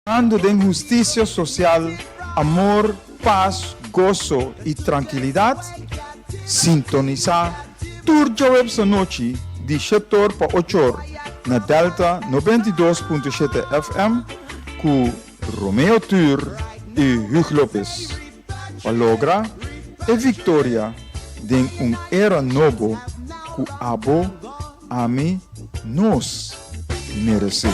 Ando den hustisia sosial, amor, pas, goso i trankilidat, sintonisá tur djaweps anochi di shetor pa ochor na Delta 92.7 FM ku Romeo Tur i Hugh Lopez pa logra e viktoria den un era nobo ku abo Ami, nos meresé.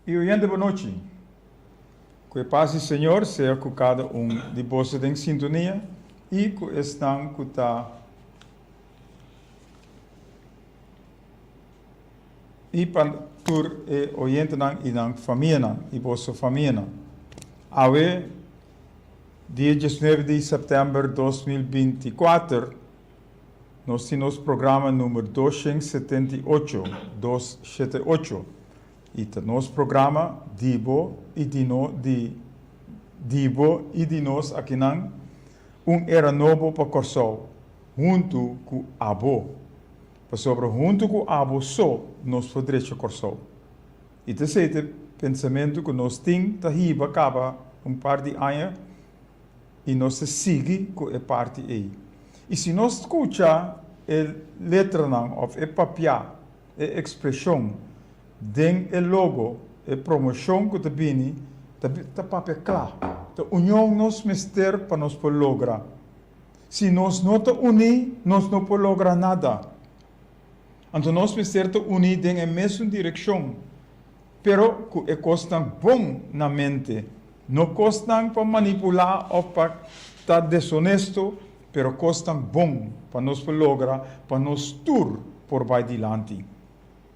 I oyente bo nochi. Ku e pas di Señor sea ku kada un di boso den sintonia i ku esnan ku ta i pa tur e oyentenan i nan famianan i boso famianan. Awe, dia diesnuebe di sèptèmber 2024, Nos tin nos programa number 278, dos shete ocho, i ta nos programa di bo i di no di di bo i di nos akinan, Un era nobo pa Kòrsou, huntu ku abo. Pasobra huntu ku abo so nos por drecha Kòrsou. I ta esei ta e pensamentu ku nos tin ta hiba kaba un par di aña. I nos ta sigui ku e parti ei. I si nos skucha e letranan òf e papiá, e ekspreshon den e logo, e promoshon ku ta bini, ta ta papia kla. Ta union nos mester pa nos por logra. Si nos no ta uní, nos no por logra nada. Anto nos mester ta uní den e mesun direkshon. Pero ku e kosnan bon na mente, no kosnan pa manipulá òf pa ta desonesto, pero kosnan bon pa nos por logra pa nos tur por bai dilanti.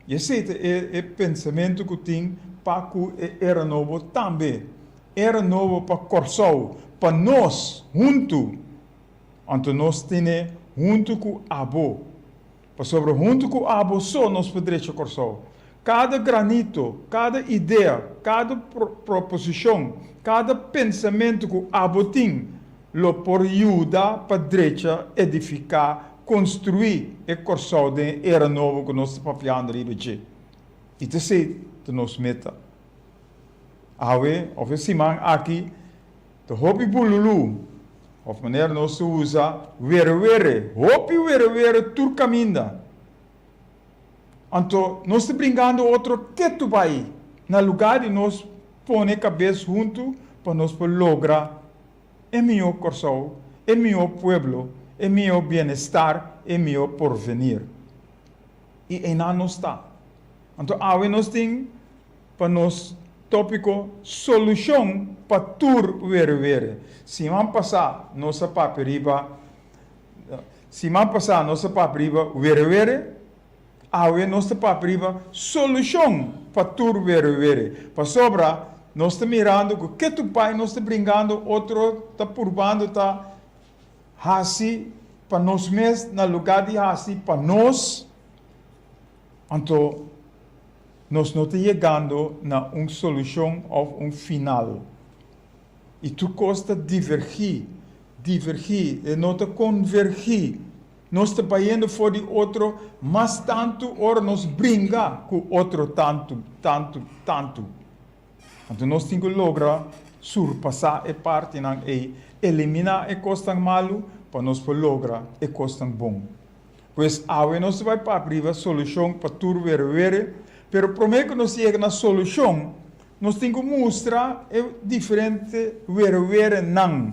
I esei ta e e pensamentu ku tin pa ku e era nobo tambe. Era nobo pa Kòrsou, pa nos huntu. Anto nos tene huntu ku abo. Pasobra huntu ku abo so nos por drecha Kòrsou. Kada granito, kada idea, kada proposishon, kada pensamentu ku abo tin lo por yuda pa drecha, edifiká, konstruí e Kòrsou den e era nobo ku nos ta papiando riba dje. I ta esei ta nos meta. Awe òf e siman aki Ta hopi bululu, of manera nos ta usa werewere, hopi werewere tur kaminda. Anto nos ta bringando otro ketu bai na lugá di nos pone kabes huntu pa nos por logra e mihó Kòrsou, e mihó pueblo, e mihó bienestar, e mihó porvenir. I einan nos ta. Anto awe nos tin pa nos tópiko Solushon pa tur werewere. Siman pasá nos a papia riba Siman pasá nos a papia riba werewere, awe nos ta papia riba solushon pa tur werewere. Pasobra nos ta mirando ku ketu bai nos ta bringando otro ta purbando ta hasi pa nos mes na lugá di hasi pa nos. Anto nos no ta yegando na un solushon òf un final. I tur kos ta divergí, divergí, e no ta konvergí. Nos ta bayendo for di otro mas tantu ora nos bringa ku otro tantu, tantu, tantu. Anto nos tin ku logra surpasá e partinan ei, eliminá e kosnan malu pa nos por logra e kosnan bon. Pues awe nos ta bai papia riba solushon pa tur werewere, pero promé ku nos yega na solushon, nos tin ku mustra e diferente werewerenan.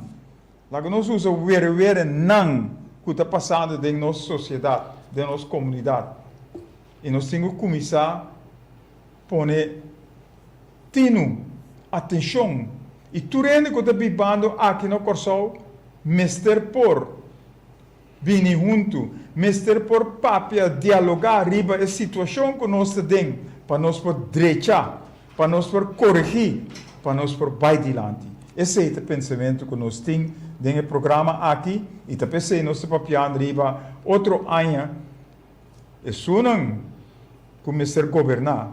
Laga nos usa werewerenan ku ta pasando den nos sosiedat, den nos komunidat. I nos tin ku kuminsá pone tinu, atenshon, i tur hende ku ta bibando aki na Kòrsou mester por Bini huntu, mester por papia, dialogá riba e situashon ku nos ta den pa nos por drecha, pa nos por koregí, pa nos por bai dilanti. Esei ta pensamentu ku nos tin den e programa aki i ta p'esei nos ta papiando riba otro aña. Esunnan ku mester goberná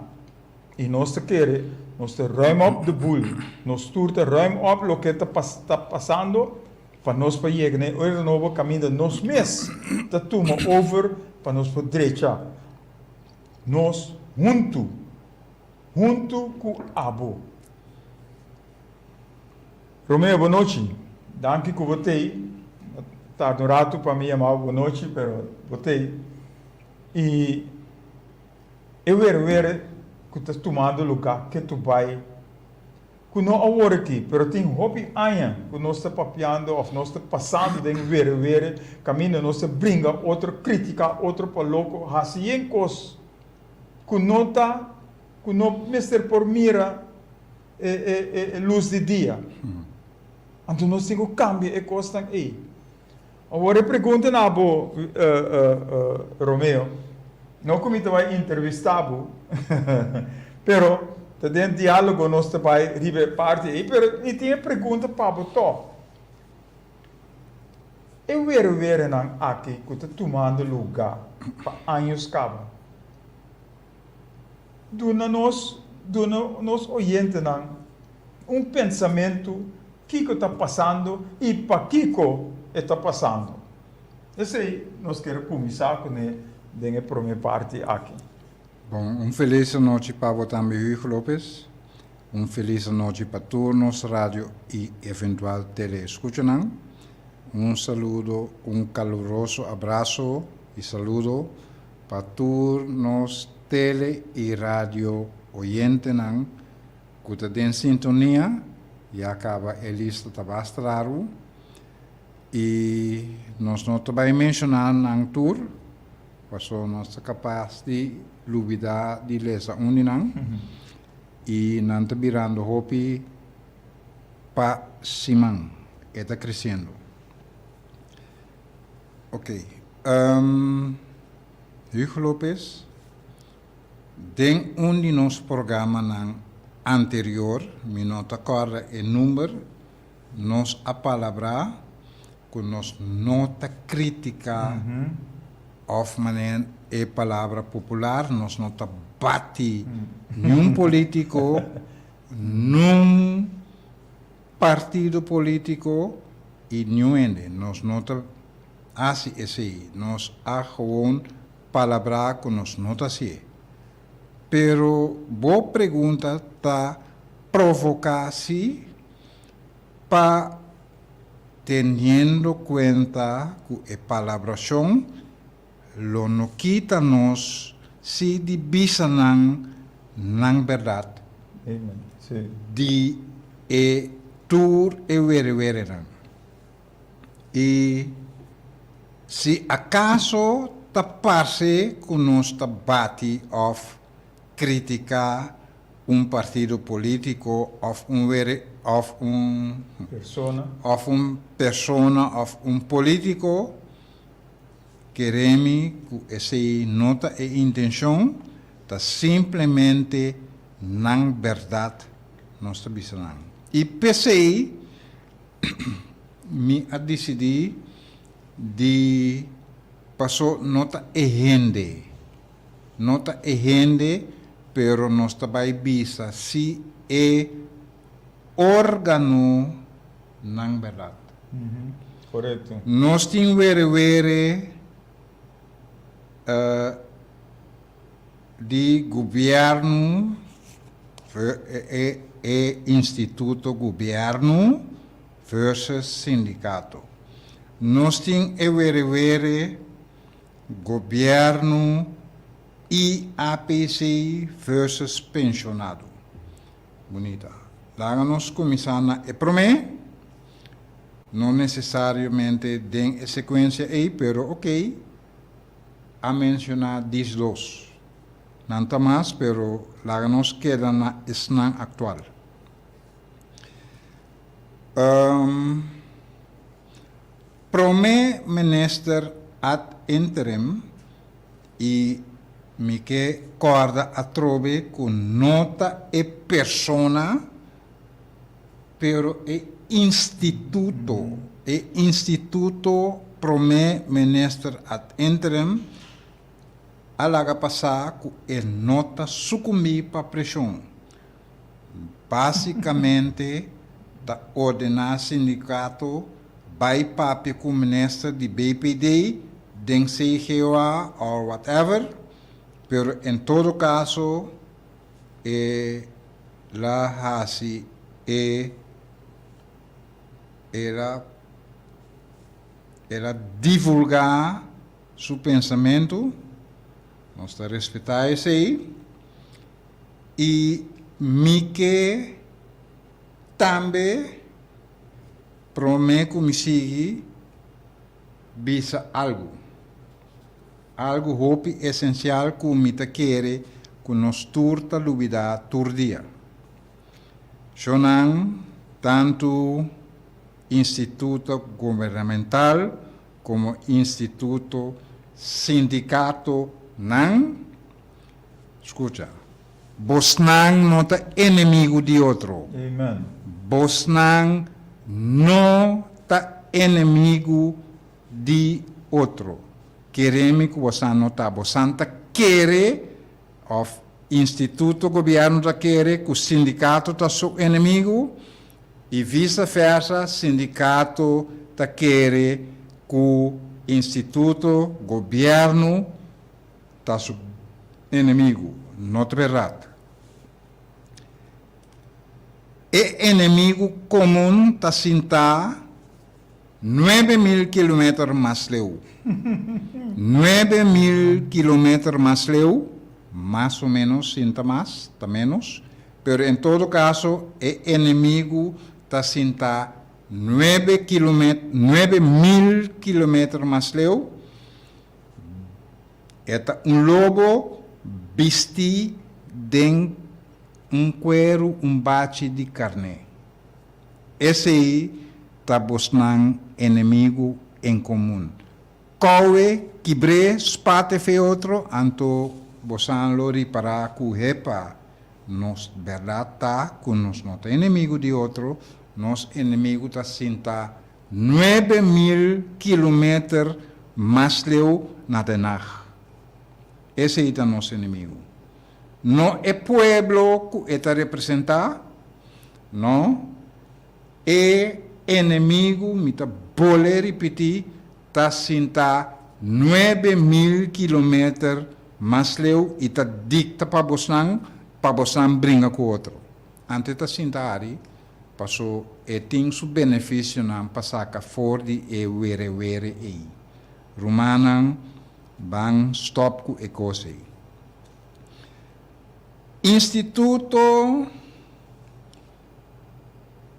i nos ta kere nos ta ruim op de boel, nos tur ta ruim op loke ta ta pasando pa nos por yega na e era nobo kaminda nos mes ta tuma over pa nos por drecha nos huntu, huntu ku abo. Romeo, bonochi. Danki ku bo t'ei. Tarda un ratu pa mi yama bo bonochi, pero bo t'ei. I e werewere ku ta tumando lugá ketu bai, ku no awor aki, pero tin hopi aña ku nos ta papiando òf nos ta pasando den werewere, kaminda nos ta bringa otro, kritiká otro pa loko, hasi yen kos ku no ta, ku no mester por mira e lus di dia. Anto nos tin ku kambia e kosnan ei. Awor e pregunta na bo, Romeo, no ku mi ta bai entrevistá bo, pero ta den diálogo nos ta bai riba e parti ei, pero mi tin e pregunta pa bo tòg. E werewerenan aki ku ta tumando lugá pa años kaba, Duna nos, duna nos oyentenan un pensamentu kiko ta pasando i pakiko e ta pasando. Esei nos kier kuminsá kuné den e promé parti aki. Bon, un felis anochi pa bo tambe Hugo Lopez. Un felis anochi pa tur nos radio i eventual tele escuchanan. Un saludo, un caluroso abraso i saludo Pa tur nos tele i radio oyentenan ku ta den sintonia, ya kaba e lista ta basta largu i nos no ta bai menshoná nan tur, pasobra nos ta kapas di lubidá di lesa un di nan i nan ta birando hopi pa siman, e ta kresiendo. Ok. Hugo Lopez, den un di nos programanan anterior, mi no ta kòrda e number, nos a palabrá ku nos no ta kritiká òf manera e palabra popular, nos no ta bati niun polítiko, nun partido polítiko i niun hende. Nos no ta hasi esei. Nos a gewoon palabrá ku nos no ta hasié. Pero bo pregunta ta provoká si pa teniendo kuenta ku e palabrashon lo no kita nos si di bisa nan nan bèrdat di e tur e werewerenan. I si akaso ta parse ku nos ta bati òf kritiká un partido polítiko òf un were òf un Persona. òf un persona òf un polítiko, kere mi ku esei no ta e intenshon, ta simplemente nan bèrdat nos ta bisa nan. I p'esei Mi a disidí di paso no ta e hende, no ta e hende pero nos ta bai bisa si e órgano nan bèrdat. Korekto. Nos tin were were di gobièrnu, e instituto gobièrnu versus sindikato. Nos tin e were were gobièrnu i APC versus penshonado. Bunita. Laga nos kuminsá na e promé, no nesesariamente den e sekuensia ei, pero okey. A menciona diesdos. Nan ta mas, pero laga nos keda na esnan actual. Um, Prome Minister ad interim y mi ke corda atrobe cu no ta e persona, Pero e instituto, e instituto Prome Minister ad interim a laga pa sa ku e no ta sukumbí pa preshon. Básikamente ta ordená sindikato bai papia ku minister di BPD den CGOA or whatever, pero en todo kaso e la hasi e el a el a divulgá su pensamentu, nos ta respetá esei, i mi ke tambe promé ku mi sigui bisa algu, algu hopi esensial ku mi ta kere ku nos tur ta lubidá tur dia. Shonnan, tantu instituto gubernamental komo instituto sindikatonan, skucha, bosnan no ta enemigu di otro. Amen. Bosnan no ta enemigu di otro. Kere mi ku bosnan no ta. Bosnan ta kere òf instituto gobièrnu ta kere ku sindikato ta su enemigu i visa versa sindikato ta kere ku instituto gobièrnu ta su enemigu. No ta bèrdat. E enemigu komun ta sintá 9000 kilometer mas leu. 9000 kilometer mas leu, mas o menos, sin ta mas, ta menos, pero en todo kaso e enemigu ta sintá nuebe kilomet, 9000 kilometer mas leu. E ta un lobo bistí den un kueru, un bachi di karné. Esei ta bosnan enemigu en komun. Kowe, kibr'é, spate fe otro, anto bosan lo ripará ku hepa, nos bèrdat ta ku nos no ta enemigu di otro, nos enemigu ta sinta 9000 kilometer mas leu na Den Haag. Esei ta nos enemigu. No e pueblo ku e ta representá, no. E enemigu, mi ta bolé ripití, ta sintá 9000 kilometer mas leu i ta dikta pa bosnan pa bosnan bringa ku otro. Anto e ta sinta ari paso e tin su benefisionan pa saka for di e were-were ei. Rumannan, ban stòp ku e kos ei. Instituto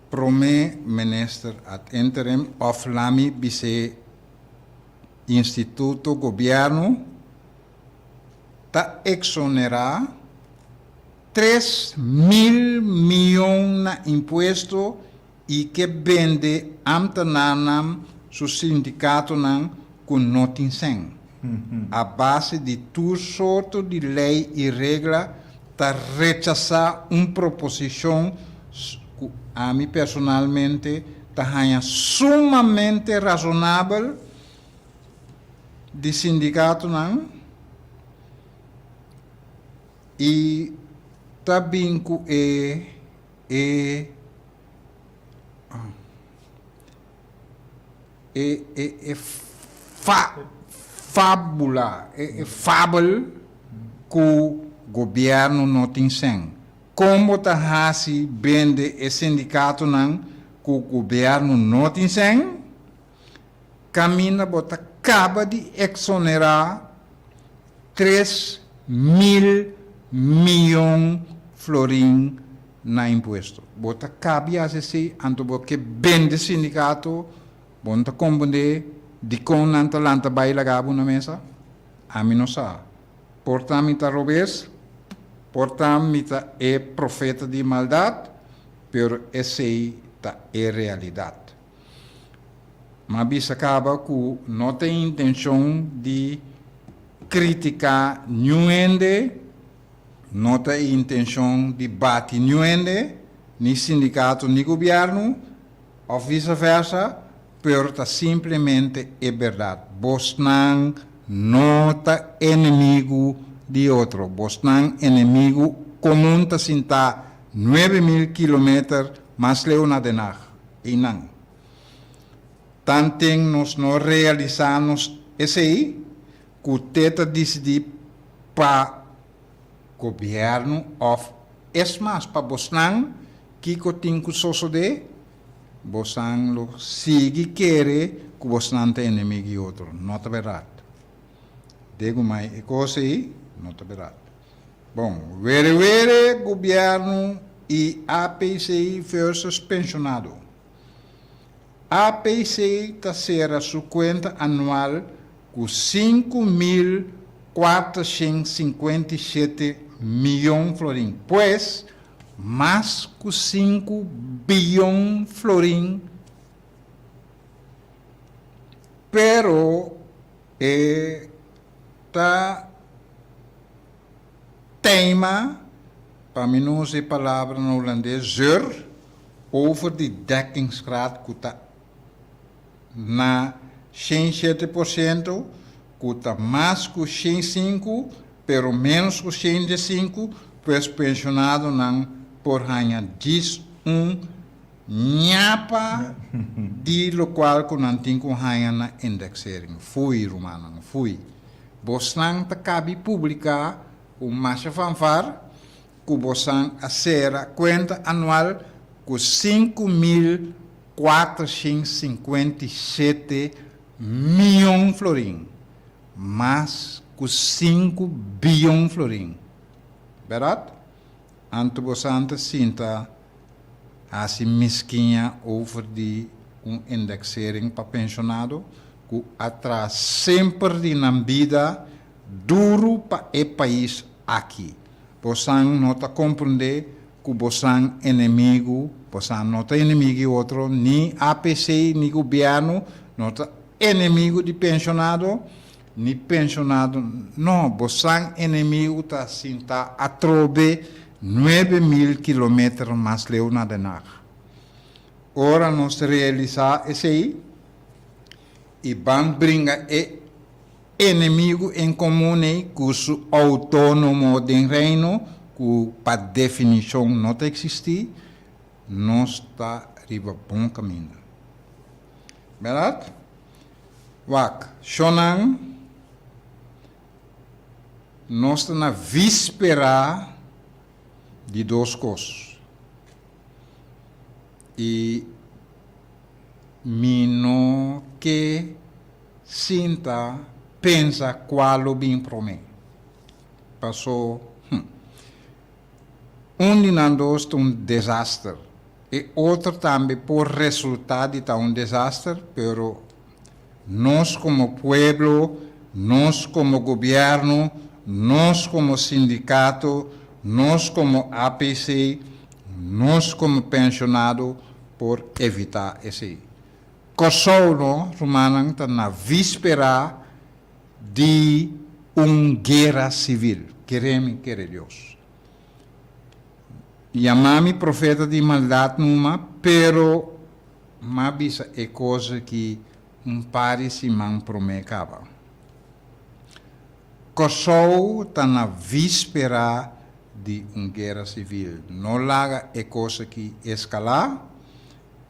Prome Minister ad interim of lami bis'é Instituto Gobierno ta exonerá 3000 miyon na impuesto i ke bende ambtenarnan su sindikatonan ku no tin sèn. A base di tur sorto di lei i regla ta rechasá un proposishon ku ami personalmente ta haña sumamente rasonabel di sindikatonan i ta bin ku e e e e e fa fabula e e fabel ku gobièrnu no tin sèn. Kon bo ta hasi bende e sindikatonan ku gobièrnu no tin sèn? Kaminda bo ta kaba di eksonerá 3000 miyon florin na impuesto. Bo ta kabi hasi esei, anto bo ke bende sindikato, bo no ta komprendé dikon nan ta lanta bai laga bo na mesa? Ami no sa. Por ta mi ta robes, por ta mi ta e profeta di maldat, pero esei ta e realidat. M'a bisa kaba ku no ta intenshon di kritiká niun hende, no ta e intenshon di bati niun hende, ni sindikato ni gobièrnu, òf visa versa, pero ta simplemente e bèrdat. Bosnan no ta enemigu di otro. Bosnan enemigu komun ta sintá 9000 kilometer mas leu na Den Haag, einan. Tanten nos no realisá nos esei, ku te ta disidí pa gobièrnu òf es mas pa bosnan kiko tin ku sosodé, bosnan lo sigui kere ku bosnan ta enemigu di otro. No ta bèrdat. Degumai e kos ei no ta bèrdat. Bon, were were gobièrnu i APC versus penshonado. APC ta sera su kuenta anual ku 5457 mion florin, pues mas ku 5 bion florin, pero e ta teima, pa mi no usa e palabra na hulandes, zeur, over di dekkingsgraad ku ta na 107%, ku ta mas ku 105, pero ménos ku 105, pues penshonadonan por haña djis un ñapa di lokual ku nan tin ku haña na indexering. Fui, rumannan, fui. Bosnan ta kabi publiká ku masha fanfar ku bosan a sera kuenta anual ku 5457 mion florin, mas ku 5 bion florin. Bèrdat? Anto bosan ta sinta hasi miskiña over di un indexering pa penshonado ku a traha semper di nan bida duru pa e pais aki. Bosan no ta komprendé ku bosan enemigu, bosan no ta enemigu di otro, ni APC ni gobièrnu no ta enemigu di penshonado, ni penshonado, no, bosan enemigu ta sinta atrobe 9000 kilometer mas leu na Den Haag. Ora nos realisá esei i ban bringa e Enemigu en komun ei ku su outónomo den Reino, ku pa definishon no ta eksistí, nos ta riba bon kaminda. Bèrdat? Wak, shonnan, nos ta na víspera di dos kos. I mi no ke sinta pensa kua lo bin promé. Paso, hm. Un di nan dos ta un desaster. E otro tambe por resultá di ta un desaster, pero nos komo pueblo, nos komo gobièrnu, nos komo sindikato, nos komo APC, nos komo penshonado por evitá esei. Kòrsou no, rumannan, ta na víspera di un guera sivil. Kere mi, kere Dios. Yama mi profeta di maldat numa, pero m'a bisa e kos aki un par di siman promé kaba. Kòrsou ta na víspera di un guera sivil. No laga e kos aki eskalá.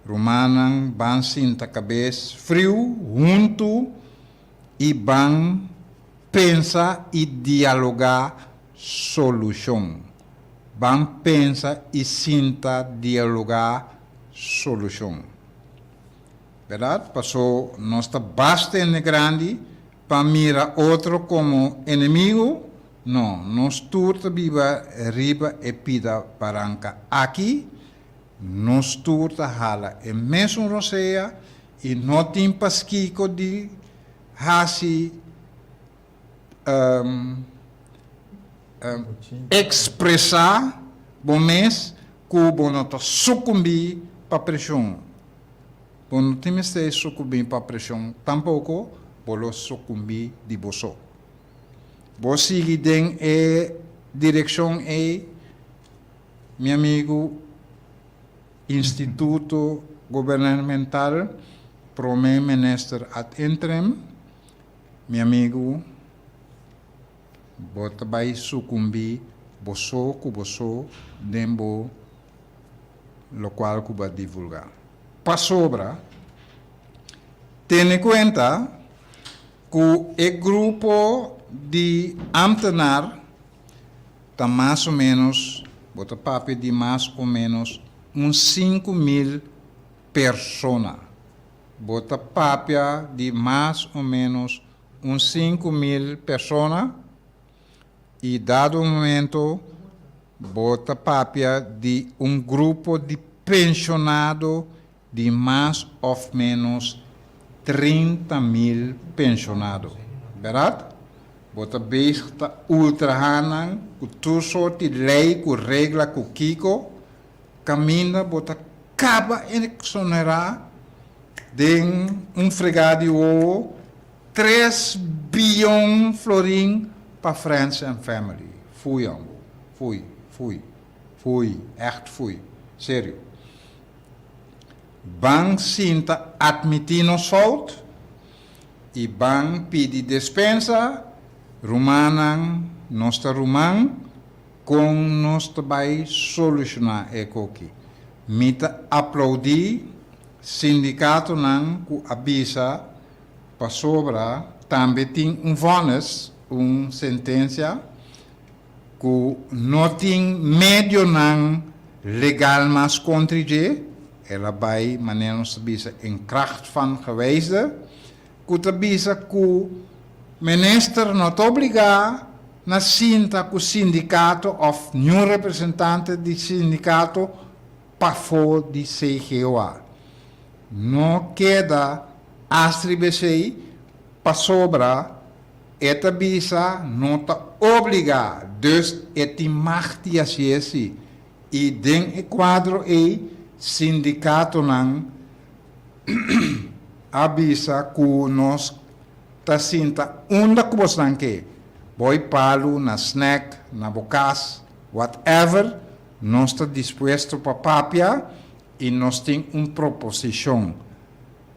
Rumannan ban sinta kabes friu huntu i ban pensa i dialogá solushon. Ban pensa i sinta dialogá solushon. Bèrdat? Pasó nos ta basta hende grandi pa mira otro komo enemigu? No, nos tur ta biba riba e pida baranka aki. Nos tur ta hala e mesun rosea i no tin paskiko di hasi ekspresá bo mes ku bo no ta sukumbí pa preshon. Bo no tin mester sukumbí pa preshon tampoko, bo lo sukumbí di bo so. Bo sigui den e direkshon ei. Mi amigu, Instituto Gubernamental, Prome Minister ad interim, Mi amigu, bo ta bai sukumbí bo so ku bo so den bo lokual ku bo a divulgá. Pasobra, tene kuenta ku e grupo di ámtenar ta mas o ménos, bo ta papia di mas o ménos un 5000 persona. Bo ta papia di mas o ménos un 5000 persona i dado momento bo ta papia di un grupo di penshonado di mas òf ménos 30.000 penshonado. Bèrdat? Bo ta bezig ta ultrahá nan ku tur sort di lei ku regla ku kiko, kaminda bo ta kaba eksonerá den un fregá di wowo 3 bion florin pa friends and family. Fui, ambo. Fui, fui, fui, echt fui. Serio. Ban sinta admití nos fout i ban pidi despensa, rumannan, nos ta ruman, kon nos ta bai solushoná e kos aki. Mi ta aplaudí sindikatonan ku a bisa pasobra tambe tin un vonnis, un sentensia ku no tin medionan legal mas kontra dje, el a bai manera nos ta bisa in kracht van gewijsde, ku ta bisa ku minister no ta obligá na sinta ku sindikato òf niun representante di sindikato pafó di CGOA. No keda astri besei pasobra e ta bisa no ta obligá, dus e tin mag di hasi i den e kuadro ei sindikatonan a bisa ku nos ta sinta unda ku bosnan ke, bou palu, na snack, na bo kas, whatever, nos ta dispuesto pa papia i nos tin un proposishon.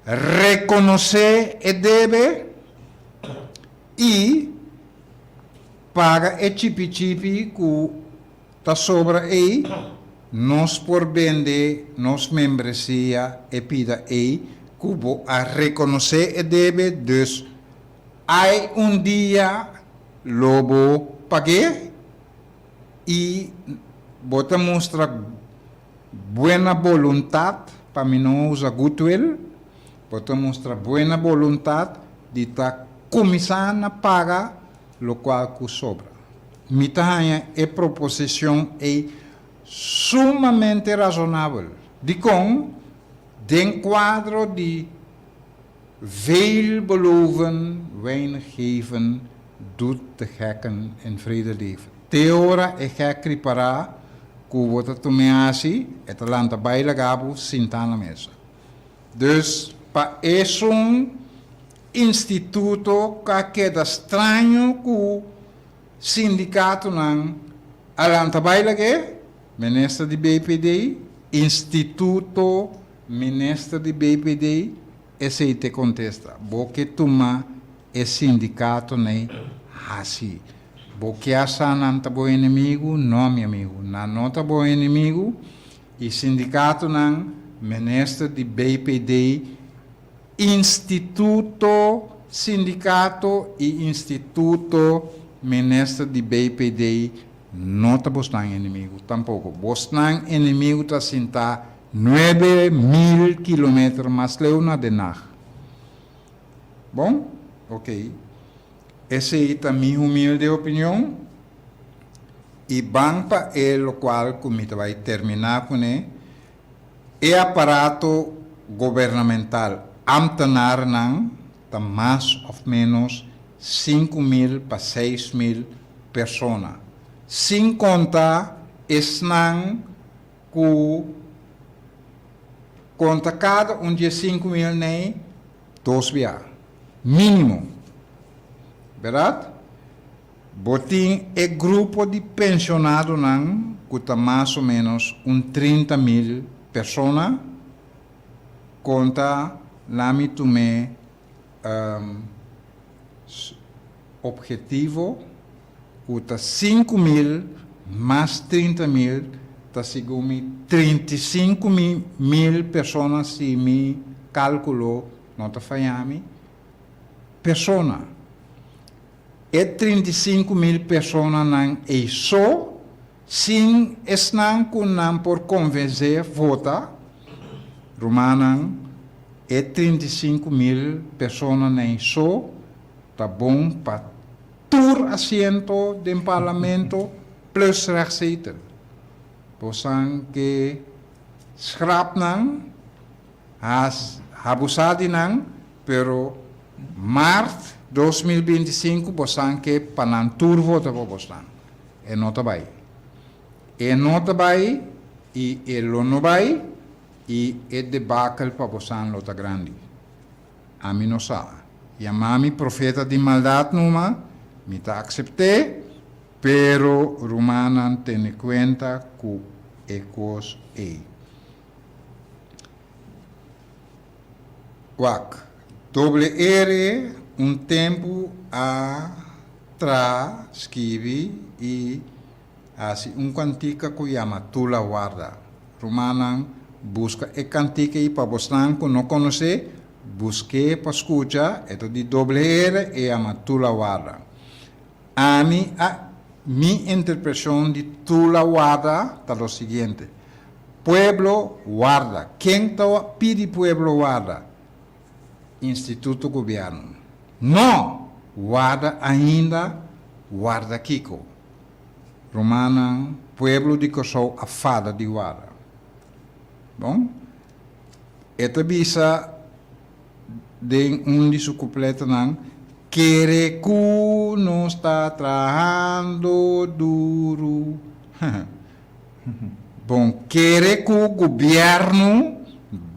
Rekonosé e debe i paga e chipi chipi ku ta sobra ei, nos por bende nos membresia e pida ei ku bo a rekonosé e debe, dus ai un dia lo bo pag'é i bo ta mustra buena boluntat, pa mi no usa goodwill, bo ta mustra buena boluntat di ta kuminsá na paga lokual ku sobra. Mi ta haña e proposishon ei sumamente rasonabel. Dikon? Den kuadro di veel beloven, weinig geven, doet de gekken in vrede leven. Te ora e gek ripará ku bo ta tuma hasi, e ta lanta bai laga bo sintá na mesa. Dus pa esun instituto ku a keda straño ku sindikatonan a lanta bai lag'é, minister di BPD, instituto minister di BPD, esei ta kontesta. Bo ke tuma e sindikatonan hasi. Bo ke sa nan ta bo enemigu? No, mi amigu. Nan no ta bo enemigu. I sindikatonan, minister di BPD, instituto sindikato i instituto minister di BPD no ta bosnan enemigu tampoko. Bosnan enemigu ta sintá 9000 kilometer mas leu na Den Haag. Bon? Ok. Esei ta mi humilde opinion i ban pa e lokual ku mi ta bai terminá kuné, e aparato gubernamental ámtenarnan ta mas òf ménos 5000 pa 6000 persona, sin konta esnan ku konta kada un di e 5000 nei dos bia, mínimo. Bèrdat? Bo tin e grupo di penshonadonan ku ta mas o ménos un 30.000 persona, konta lami tum'é. Objetivo ku ta 5000 mas 30.000 ta segun mi 35.000 persona, si mi kálkulo no ta faya mi, persona. E 35.000 personanan ei so, sin esnan ku nan por konvensé vota, rumannan, e 35.000 personanan ei so ta bon pa tur asiento den parlamento plus rechtzetel. Bosan ke schrap nan, has habusá di nan, pero maart 2025 bosan ke pa nan tur vota pa bosnan. E no ta bai. E no ta bai i e lo no bai i e debakel pa bosan lo ta grandi. Ami no sa. Yama mi profeta di maldat numa, mi ta aksept'é, pero rumannan tene kuenta ku e kos ei. Wak, doble R un tempu a traha, skibi i hasi un kantika ku yama Tula Warda. Rumannan, buska e kantika ei pa bosnan ku no konosé, busk'é pa skucha, e ta di doble R, e yama Tula Warda. Ami a mi interpreshon di Tula Warda ta lo siguiente, Pueblo warda. Ken ta pidi pueblo warda? Instituto Gobièrnu. No! Warda ainda, warda kiko? Rumannan, pueblo di Kòrsou a fada di warda. Bon, e ta bisa den un di su kupletonan, Kere ku nos ta trahando duru. Bon, kere ku gobièrnu,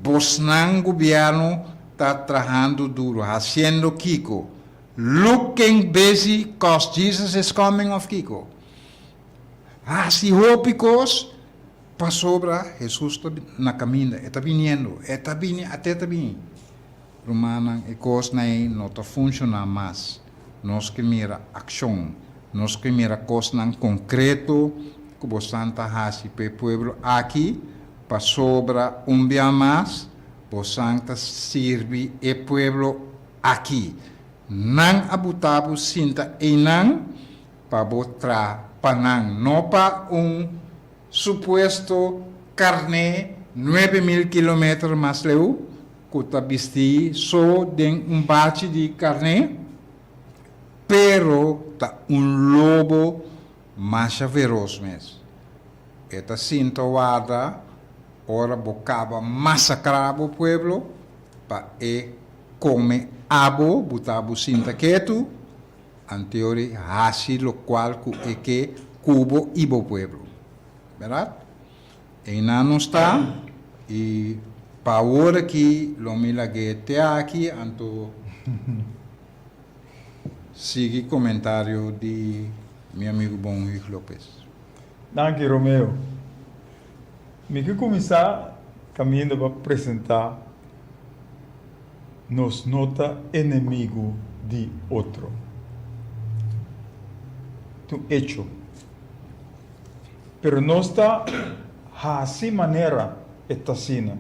bosnan gobièrnu ta trahando duru. Hasiendo kiko? Looking busy cause Jesus is coming of kiko? Hasi hopi kos pasobra Jesus ta na kaminda, e ta biniendo, e ta bini, ate ta bini. Rumannan, e kosnan ei no ta funshoná mas. Nos ke mira akshon. Nos ke mira kosnan konkreto ku bosan ta hasi pa e pueblo aki, pasobra un bia mas bosan ta sirbi e pueblo aki. Nan a buta bo sinta einan pa bo traha pa nan, no pa un supuesto karné 9000 kilometer mas leu ku ta bisti so den un bachi di karné, pero ta un lobo masha feros mes. E ta sinta warda ora bo kaba masakrá bo pueblo pa e kome abo, buta bo sinta ketu, anteori hasi lokual ku e ke ku bo i bo pueblo. Bèrdat? Einan nos ta, i pa awor aki lo mi lag'é te aki, anto sigui komentario di mi amigu bon Huig Lopez. Danki Romeo. Mi ke kuminsá kaminda pa presentá nos no ta enemigu di otro. Ta un echo. Pero nos ta hasi manera e ta asina.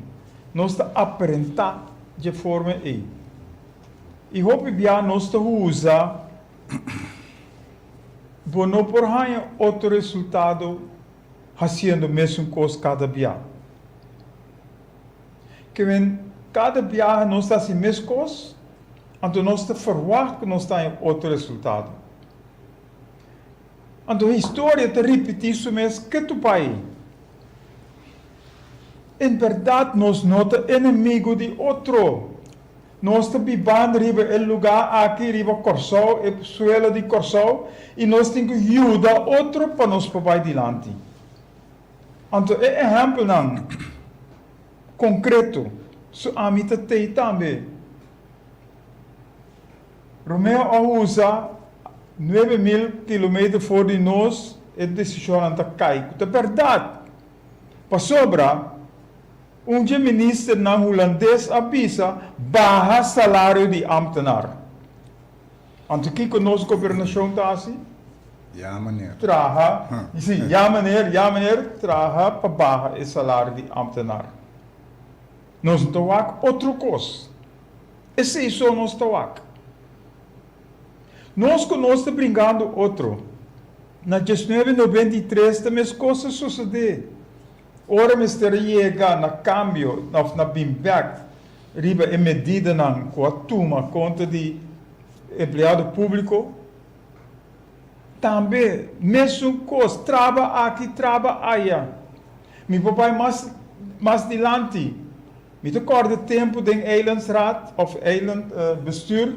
Nos ta aparentá dje forma ei. I hopi bia nos ta usa bo no por haña otro resultado hasiendo mesun kos kada bia. Ke men kada biaha nos ta hasi mes kos, anto nos ta ferwagt ku nos ta haña otro resultado. Anto historia ta ripití su mes ketu pai. En bèrdat nos no ta enemigu di otro. Nos ta bibando riba e lugá aki, riba Kòrsou, e suelo di Kòrsou, i nos tin ku yuda otro pa nos por bai dilanti. Anto e ehèmpelnan konkreto su ami ta tei tambe. Romeo a usa 9000 kilometer for di nos e desishonnan ta kai ku ta bèrdat. Pasobra un dje ministernan hulandes a bisa baha salario di ámtenar. Anto kiko nos gobernashon ta hasi? Ya meneer. Traha, si, ya meneer, ya meneer, traha pa baha e salario di ambtenaar. Nos no ta wak otro kos. Esei so nos ta wak. Nos ku nos ta bringando otro. Na 1993 ta meskos a sosodé. Ora mester a yega na kambio òf na bin bèk riba e medidanan ku a tuma kontra di empleado públiko, tambe mesun kos, traba aki, traba aya. Mi por bai mas mas dilanti. Mi ta kòrda tempu den Eilandsraad òf Eilandbestuur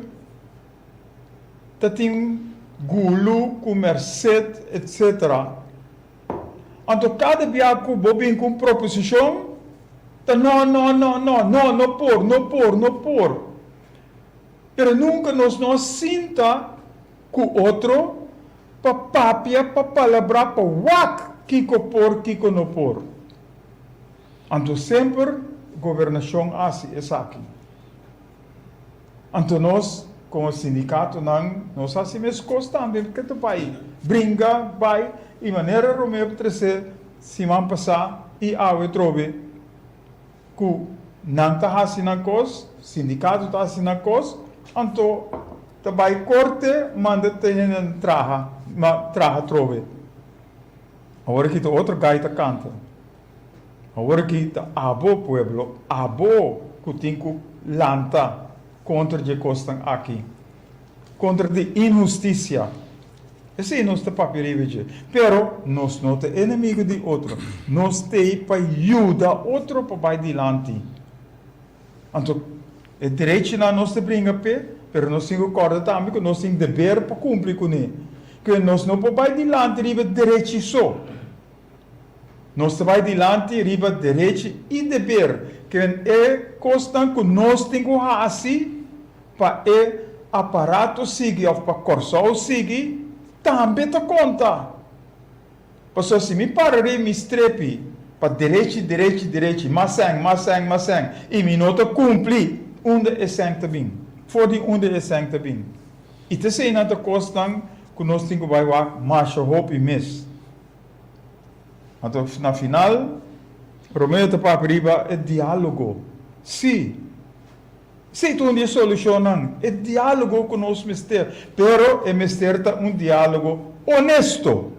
ta tin gulu ku Merced etc. Anto kada bia ku bo bin ku un proposishon ta no, no, no, no, no, no por, no por, no por. Pero nunka nos no a sinta ku otro pa papia, pa palabrá, pa wak kiko por, kiko no por. Anto semper gobernashon a hasi esaki. Anto nos komo sindikatonan nos hasi meskos tambe ke ta bai bringa bai i manera Romeo a trese siman pasá i awe trobe ku nan ta hasi nan kos, sindikato ta hasi nan kos, anto ta bai korte manda te hendenan traha traha trobe. Awor aki ta otro gai ta kanta. Awor aki ta abo, pueblo, abo ku tin ku lanta kontra dje kosnan aki, kontra di inhustisia. Esei nos ta papia riba dje. Pero nos no ta enemigo di otro. Nos t'ei pa yuda otro pa bai dilanti. Anto, e derechinan nos ta bringa p'e, pero nos tin ku kòrda tambe ku nos tin deber pa kumpli kuné. Ku nos no por bai dilanti riba derechi so. Nos ta bai dilanti riba derechi i deber, kren e kosnan ku nos tin ku hasi pa e aparato sigui òf pa Kòrsou sigui, tambe ta konta. Pasobra si mi para riba mi strepi pa derechi, derechi, derechi, mas sèn, mas sèn, mas sèn, i mi no ta kumpli, unda e sèn ta bin? For di unda e sèn ta bin? I ta eseinan ta kosnan ku nos tin ku bai wak masha hopi mes. Anto na final, Romeo ta papia riba e diálogo. Sí, esei ta un di e solushonnan, e diálogo ku nos mester. Pero e mester ta un diálogo onesto.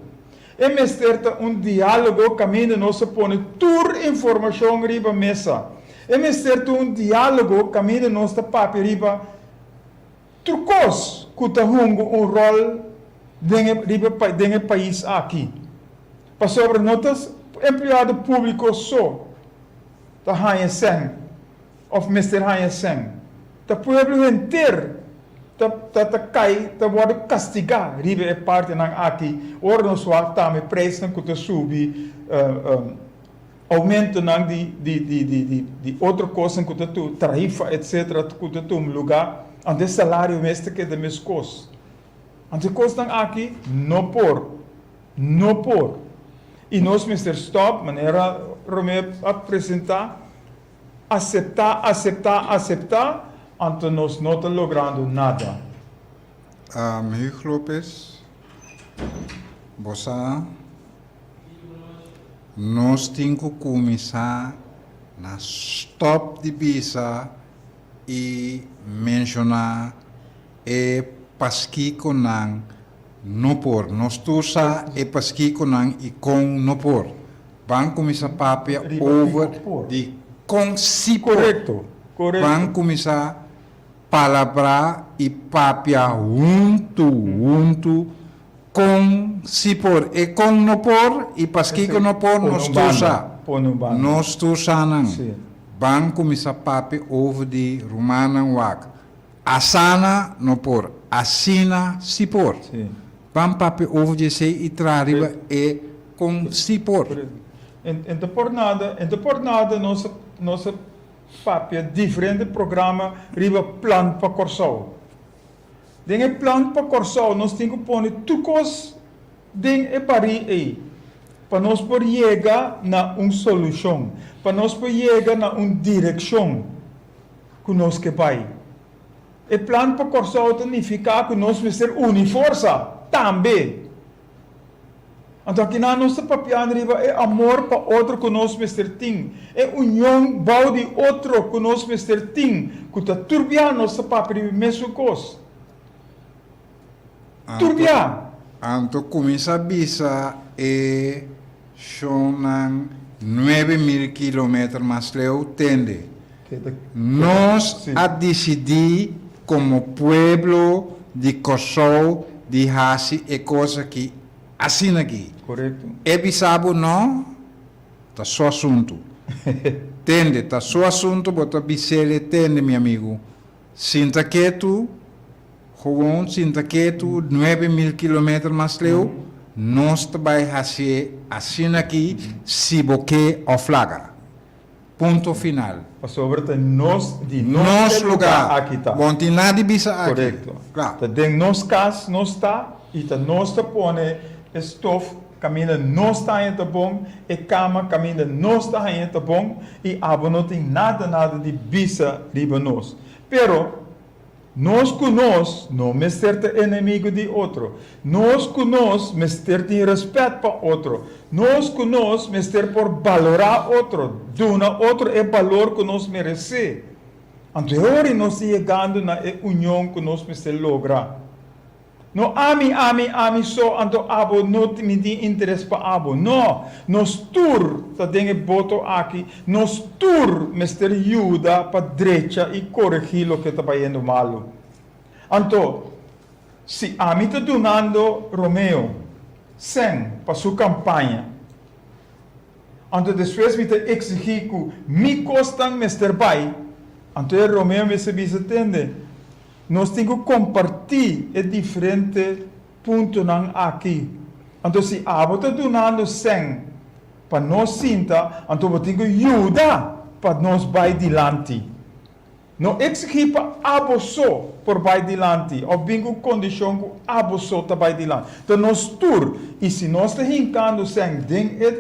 E mester ta un diálogo kaminda nos a pone tur informashon riba mesa. E mester ta un diálogo kaminda nos ta papia riba Tur kos ku ta hunga un ròl den e riba den e pais aki. Pasobra no ta empleado públiko so ta haña sèn òf mester haña sèn. Ta pueblo henter ta ta ta kai ta wòrdu kastigá riba e partinan aki ora nos wak tambe preisnan ku ta subi Oumentonan di di di di di di otro kosnan ku ta tu tarifa etsetera ku ta tuma lugá, anto e salario mes ta keda meskos. Anto e kosnan aki no por, no por. I nos mester stòp, manera Romeo a presentá, aseptá, aseptá, aseptá, anto nos no ta logrando nada. Hugo Lopez, bo sa. Nos tin ku kuminsá na stòp di bisa i menshoná e paskikonan no por. Nos tur sa e paskikonan i kon no por. Ban kuminsá papia over di kon si por. Ban kuminsá palabrá i papia huntu huntu Kon si por e kon no por i paskiko no por nos tur sa. Nos tur sa nan. Ban kuminsá papia over di rumannan wak. Asana no por, asina si por. Ban papia over di esei i traha riba e kon si por. En ta por nada, en ta por nada nos nos a papia diferente programa riba plan pa Kòrsou. Den e plan pa Kòrsou nos tin ku pone tur kos den e barí ei pa nos por yega na un solushon, pa nos por yega na un direkshon ku nos ke bai. E plan pa Kòrsou ta nifiká ku nos mester uni forsa tambe. Anto akinan nos ta papiando riba e amor pa otro ku nos mester tin, e union bou di otro ku nos mester tin, ku ta tur bia nos ta papia riba e mesun kos. Tur bia! Anto kuminsá bisa e shonnan 9000 kilometer mas leu, tende. Nos a disidí komo pueblo di Kòrsou di hasi e kos aki asina aki. E bisa bo no, ta su asuntu. Tende, ta su asuntu bo ta bis'el tende mi amigu, sinta ketu, gewoon sinta ketu 9000 kilometer mas leu, nos ta bai hasié asina aki si bo ke òf laga. Punto final. Pasobra ta nos di nos e lugar aki ta. Bon tin nada di bisa aki. Korekto. Ta den nos kas nos ta i ta nos ta pone e stof kaminda nos ta haña ta bon, e kama kaminda nos ta haña ta bon i abo no tin nada nada di bisa riba nos. Pero Nos ku nos no mester ta enemigu di otro. Nos ku nos mester tin rèspèt pa otro. Nos ku nos mester por balorá otro, duna otro e balor ku nos meresé. Anto e ora nos ta yegando na e union ku nos mester logra. No ami, ami, ami so, anto abo no mi tin interes pa abo. No, nos tur ta den e boto aki, nos tur mester yuda pa drecha i koregí loke ta bayendo malu. Anto, si ami ta dunando Romeo sèn pa su kampaña, anto despues mi ta eksigí ku mi kosnan mester bai, anto e Romeo mester bisa, Tende, Nos tin ku kompartí e diferente puntonan aki. Anto si abo ta dunando sèn pa nos sinta, anto bo tin ku yuda pa nos bai dilanti. No eksigí pa abo so por bai dilanti òf bin ku kondishon ku abo so ta bai dilanti. Ta nos tur, i si nos ta hinkando sèn den e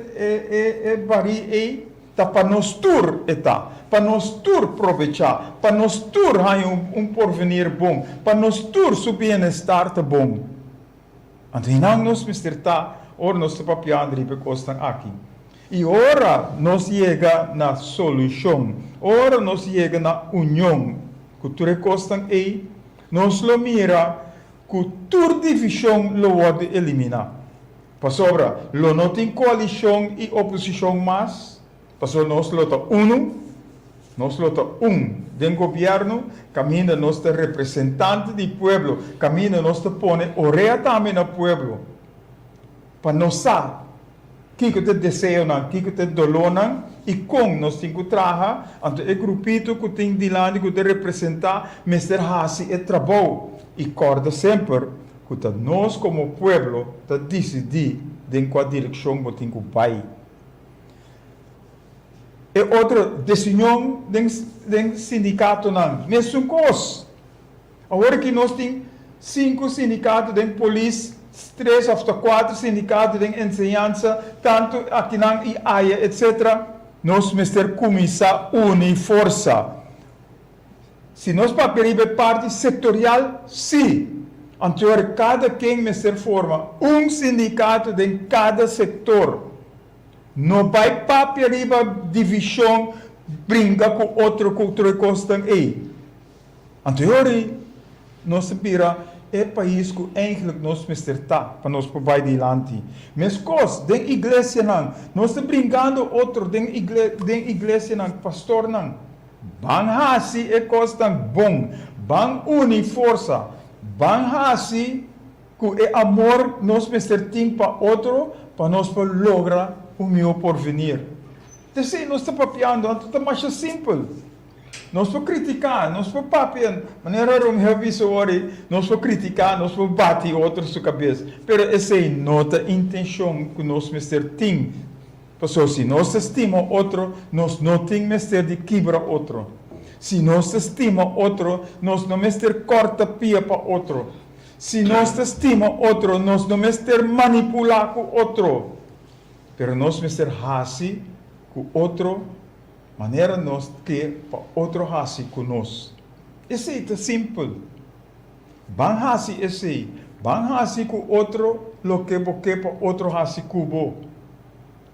e barí ei, Ta pa nos tur e ta, pa nos tur probechá, pa nos tur haña un porvenir bon, pa nos tur su bienestar ta bon. Anto hinan nos mester ta ora nos ta papiando riba e kosnan aki. I ora nos yega na solushon, ora nos yega na union ku tur e kosnan ei, nos lo mira ku tur divishon lo wòrdu eliminá. Pasobra lo no tin koalishon i oposishon mas, pasobra nos lo ta unu, nos lo ta un den gobièrnu, kaminda nos ta representante di pueblo, kaminda nos ta pone orea tambe na pueblo, pa nos sa kiko ta e deseonan, kiko ta e dolónan i kon nos tin ku traha. Anto e grupito ku tin dilanti ku ta representá mester hasi e trabou i kòrda semper ku ta nos komo pueblo ta disidí den kua direkshon bo tin ku bai. E otro desunion den den sindikatonan, mesun kos. Awor aki nos tin sinku sindikato den polis, tres òf ta kuater sindikato den enseñansa, tantu akinan i aya etsetera. Nos mester kuminsá uni forsa. Si nos papia riba e parti sectorial, si. Anto cada ken mester forma un sindicato den cada sector. No bay papia riba division, bringa cu otro cu otro e cosnan ey. Anto yori nos ta bira e pais cu eigenlijk nos mester ta pa nos por bay dilanti. Mescos den iglesianan, nos ta bringando otro den den iglesianan, pastornan. Ban hasi e kosnan bon, ban uni forsa, ban hasi ku e amor nos mester tin pa otro pa nos por logra un mihó porvenir. T'esei nos ta papiando, anto ta masha simpel. Nos por kritiká, nos por papia, manera Romeo a bisa wòrdu, nos por kritiká, nos por bati otro su kabes, pero esei no ta intenshon ku nos mester tin. Pasobra si nos ta stima otro, nos no tin mester di kibra otro. Si nos ta stima otro, nos no mester kòrta pia pa otro. Si nos ta stima otro, nos no mester manipulá ku otro. Pero nos mester hasi ku otro manera nos ke pa otro hasi ku nos. Esei ta simpel. Ban hasi esei. Ban hasi ku otro loke bo ke pa otro hasi ku bo.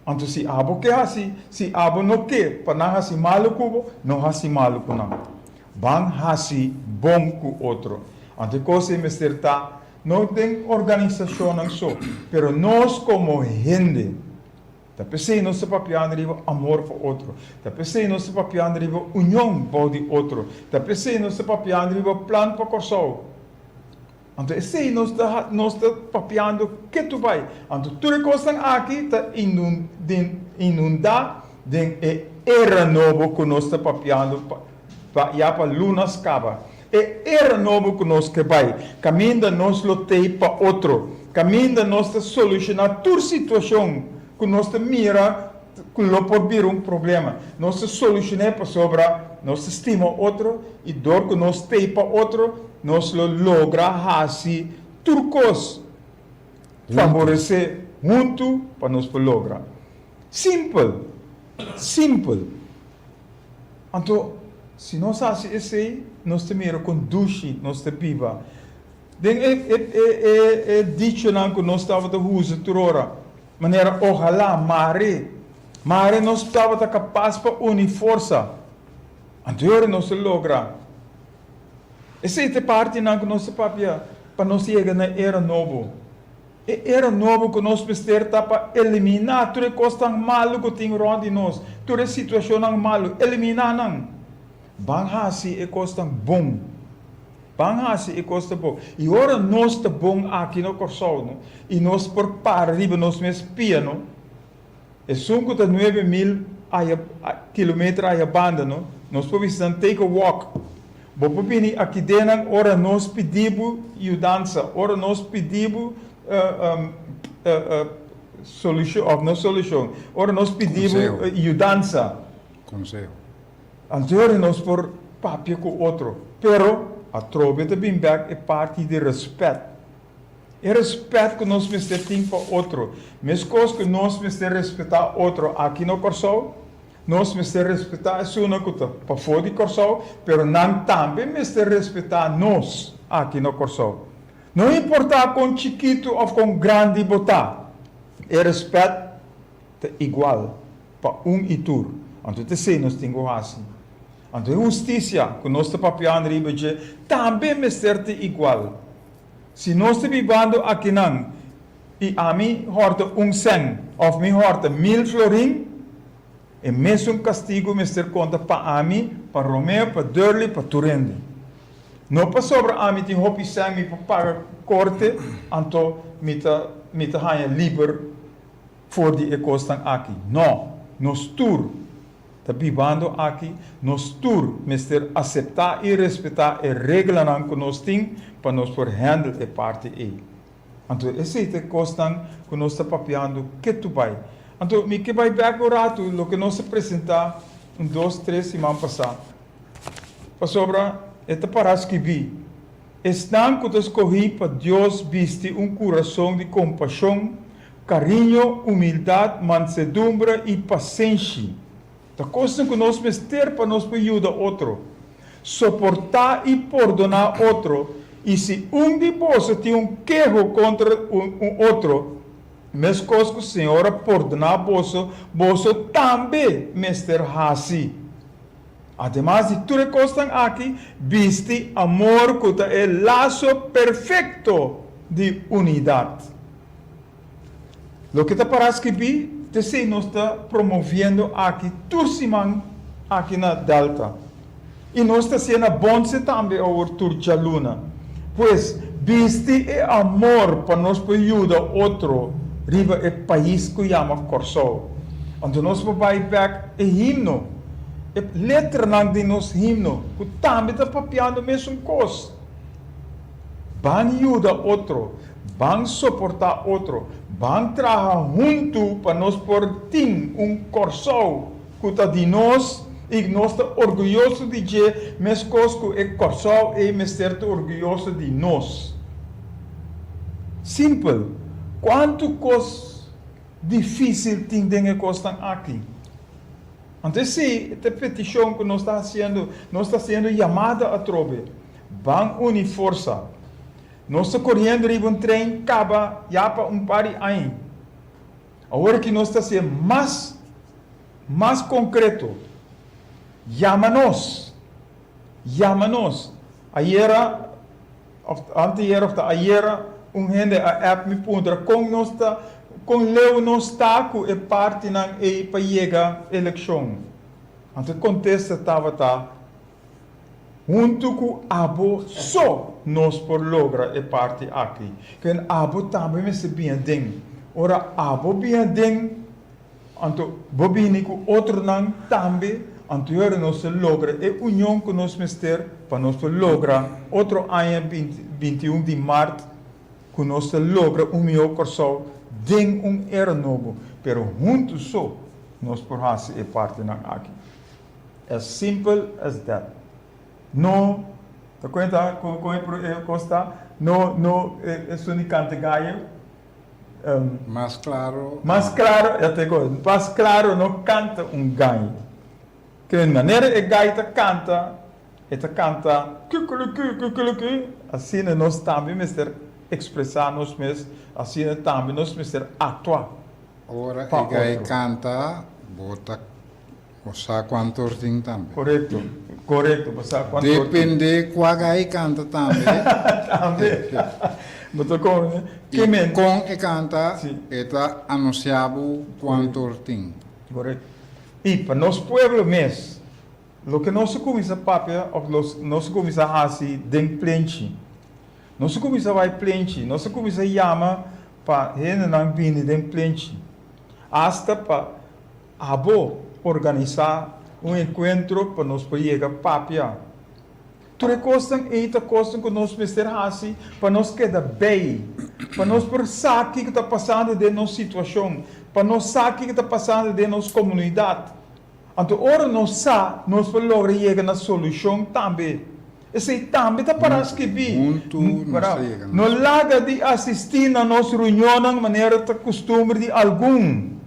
Anto si abo ke hasi, si abo no ke pa nan hasi malu ku bo, no hasi malu ku nan. Ban hasi bon ku otro. Anto e kos ei mester ta no den organisashonnan so, pero nos komo hende. Ta p'esei nos ta papiando riba amor pa otro. Ta p'esei nos ta papiando riba union bou di otro. Ta p'esei nos ta papiando riba plan pa Kòrsou. Anto esei nos ta nos ta papiando ketu bai. Anto tur e kosnan aki ta inundá den e era nobo ku nos ta papiando pa ya pa lunas kaba. E era nobo ku nos ke bai, kaminda nos lo tei pa otro, kaminda nos ta solushoná tur situashon ku nos ta mira ku lo por bira un problema. Nos ta solushon'é pasobra nos ta stima otro i dor ku nos tei pa otro, nos lo logra hasi tur kos faboresé huntu pa nos por logra. Simpel! Simpel! Anto, si nos hasi esei, nos ta mira kon dushi nos ta biba. Den e e e e e dichonan ku nos tabata usa tur ora, manera ohalá, mare, mare nos tabata kapas pa uni forsa. Anto e ora nos ta logra. Esei ta e partinan ku nos ta papia pa nos yega na e era nobo. E era nobo ku nos mester ta pa eliminá tur e kosnan malu ku tin rònt di nos, tur e situashonnan malu, eliminá nan. Ban hasi e kosnan bon. Ban hasi e kosnan bon. I ora nos ta bon aki na Kòrsou, no, i nos por para riba nos mes pia, no, Esun ku ta 9000 aya kilometer aya banda no, nos por bisa nan take a walk. Bo por bini aki den nan ora nos pidi bo yudansa, ora nos pidi bo solushon, of no solushon, ora nos pidi bo yudansa. Konseho. Anto ora nos por papia ku otro. Pero atrobe ta bin bek e parti di respet. E respet ku nos mester tin pa otro. Meskos ku nos mester respetá otro aki na Kòrsou, nos mester respetá esunnan ku ta pafó di Kòrsou, pero nan tambe mester respetá nos aki na Kòrsou. No importá kon chikitu òf kon grandi bo ta, e respet ta igual pa un i tur. Anto ta esei nos tin ku hasi. Anto e hustisia ku nos ta papiando riba dje tambe mester ta igual. Si nos ta bibando akinan i ami hòrta un sèn òf mi hòrta mil florin, e mesun kastigu mester konta pa ami, pa Romeo, pa Durley, pa tur hende. No pasobra ami tin hopi sèn mi por paga korte, anto mi ta mi ta haña liber for di e kosnan aki. No, nos tur ta bibando aki, nos tur mester aseptá i respetá e reglanan ku nos tin pa nos por handle e parti ei. Anto esei ta e kosnan ku nos ta papiando ketu bai. Anto mi ke bai bèk un ratu loke nos a presentá un dos tres siman pasá. Pasobra e ta pará skibí, Esnan ku ta skohí pa Dios bisti un kurason di kompashon, Kariño, humildat, mansedumbre i pasenshi ta kosnan ku nos mester pa nos por yuda otro. Soportá i pordoná otro, i si un di boso tin un keho kontra un otro, meskos ku Señor a pordoná boso, boso tambe mester hasi. Ademas di tur e kosnan aki, bisti amor ku ta e laso perfekto di unidat. Loke ta pará skibí t'esei nos ta promoviendo aki tur siman aki na Delta. I nos ta hasié na Bonse tambe awor tur djaluna. Pues, bisti e amor pa nos por yuda otro riba e pais ku yama Kòrsou. Anto nos por bai bèk e himno, e letranan di nos himno ku tambe ta papiando mesun kos. Ban yuda otro, ban soportá otro, ban traha huntu pa nos por tin un Kòrsou ku ta di nos i nos ta orguyoso di dje meskos ku e Kòrsou ei mester ta orguyoso di nos. Simpel. Kuantu kos difísil tin den e kosnan aki? Anto esei ta e petishon ku nos ta hasiendo, nos ta hasiendo yamada atrobe, Ban uni forsa. Nos ta koriendo riba un trein kaba ya pa un par di aña. Awor aki nos ta hasié mas, mas konkreto. Yama nos. Yama nos. Ayera, òf anteayera òf ta ayera, un hende a app mi puntra kon nos ta, kon leu nos ta ku e partinan ei pa yega elekshon. Anto e kontesta tabata, Huntu ku abo so nos por logra e parti aki. Ken abo tambe mester bini aden. Ora abo bini aden, anto bo bini ku otronan tambe, anto yora nos ta logra e union ku nos mester pa nos por logra otro aña 21 di mart ku nos ta logra un mihó Kòrsou den un era nobo. Pero huntu so nos por hasi e partinan aki. As simple as that. No, ta cuenta con con e cos ta? No, no, esun di canta gallo. Mas claro. Mas claro, ya te go, mas claro no canta un gai. Ke manera e gai ta canta, e ta canta kukuluku, kukuluku, asina nos tambe mester expresa nos mes, asina tambe nos mester actua. Ora e gai canta, bo ta Bo sa cuanto or tin tambe. Corecto, corecto, bo sa cuanto or tin. Depende cua gai canta tambe. Tambe. Bo ta con ke men. Y con e canta, e ta anuncia bo cuanto or tin. Corecto. Y pa nos pueblo mes, loke nos a cuminsa papia of nos a cuminsa haci den plenchi. Nos a cuminsa bay plenchi, nos a cuminsa yama pa hendenan bini den plenchi. Hasta pa. Abo organisá un enkuentro pa nos por yega papia. Tur e kosnan ei ta kosnan ku nos mester hasi pa nos keda bei, pa nos por sa kiko ta pasando den nos situashon, pa nos sa kiko ta pasando den nos komunidat. Anto ora nos sa, nos por logra yega na solushon tambe. Esei tambe ta pará skibí. Huntu nos ta yega na No laga di asistí na nos reunionnan manera ta kustumber di algun.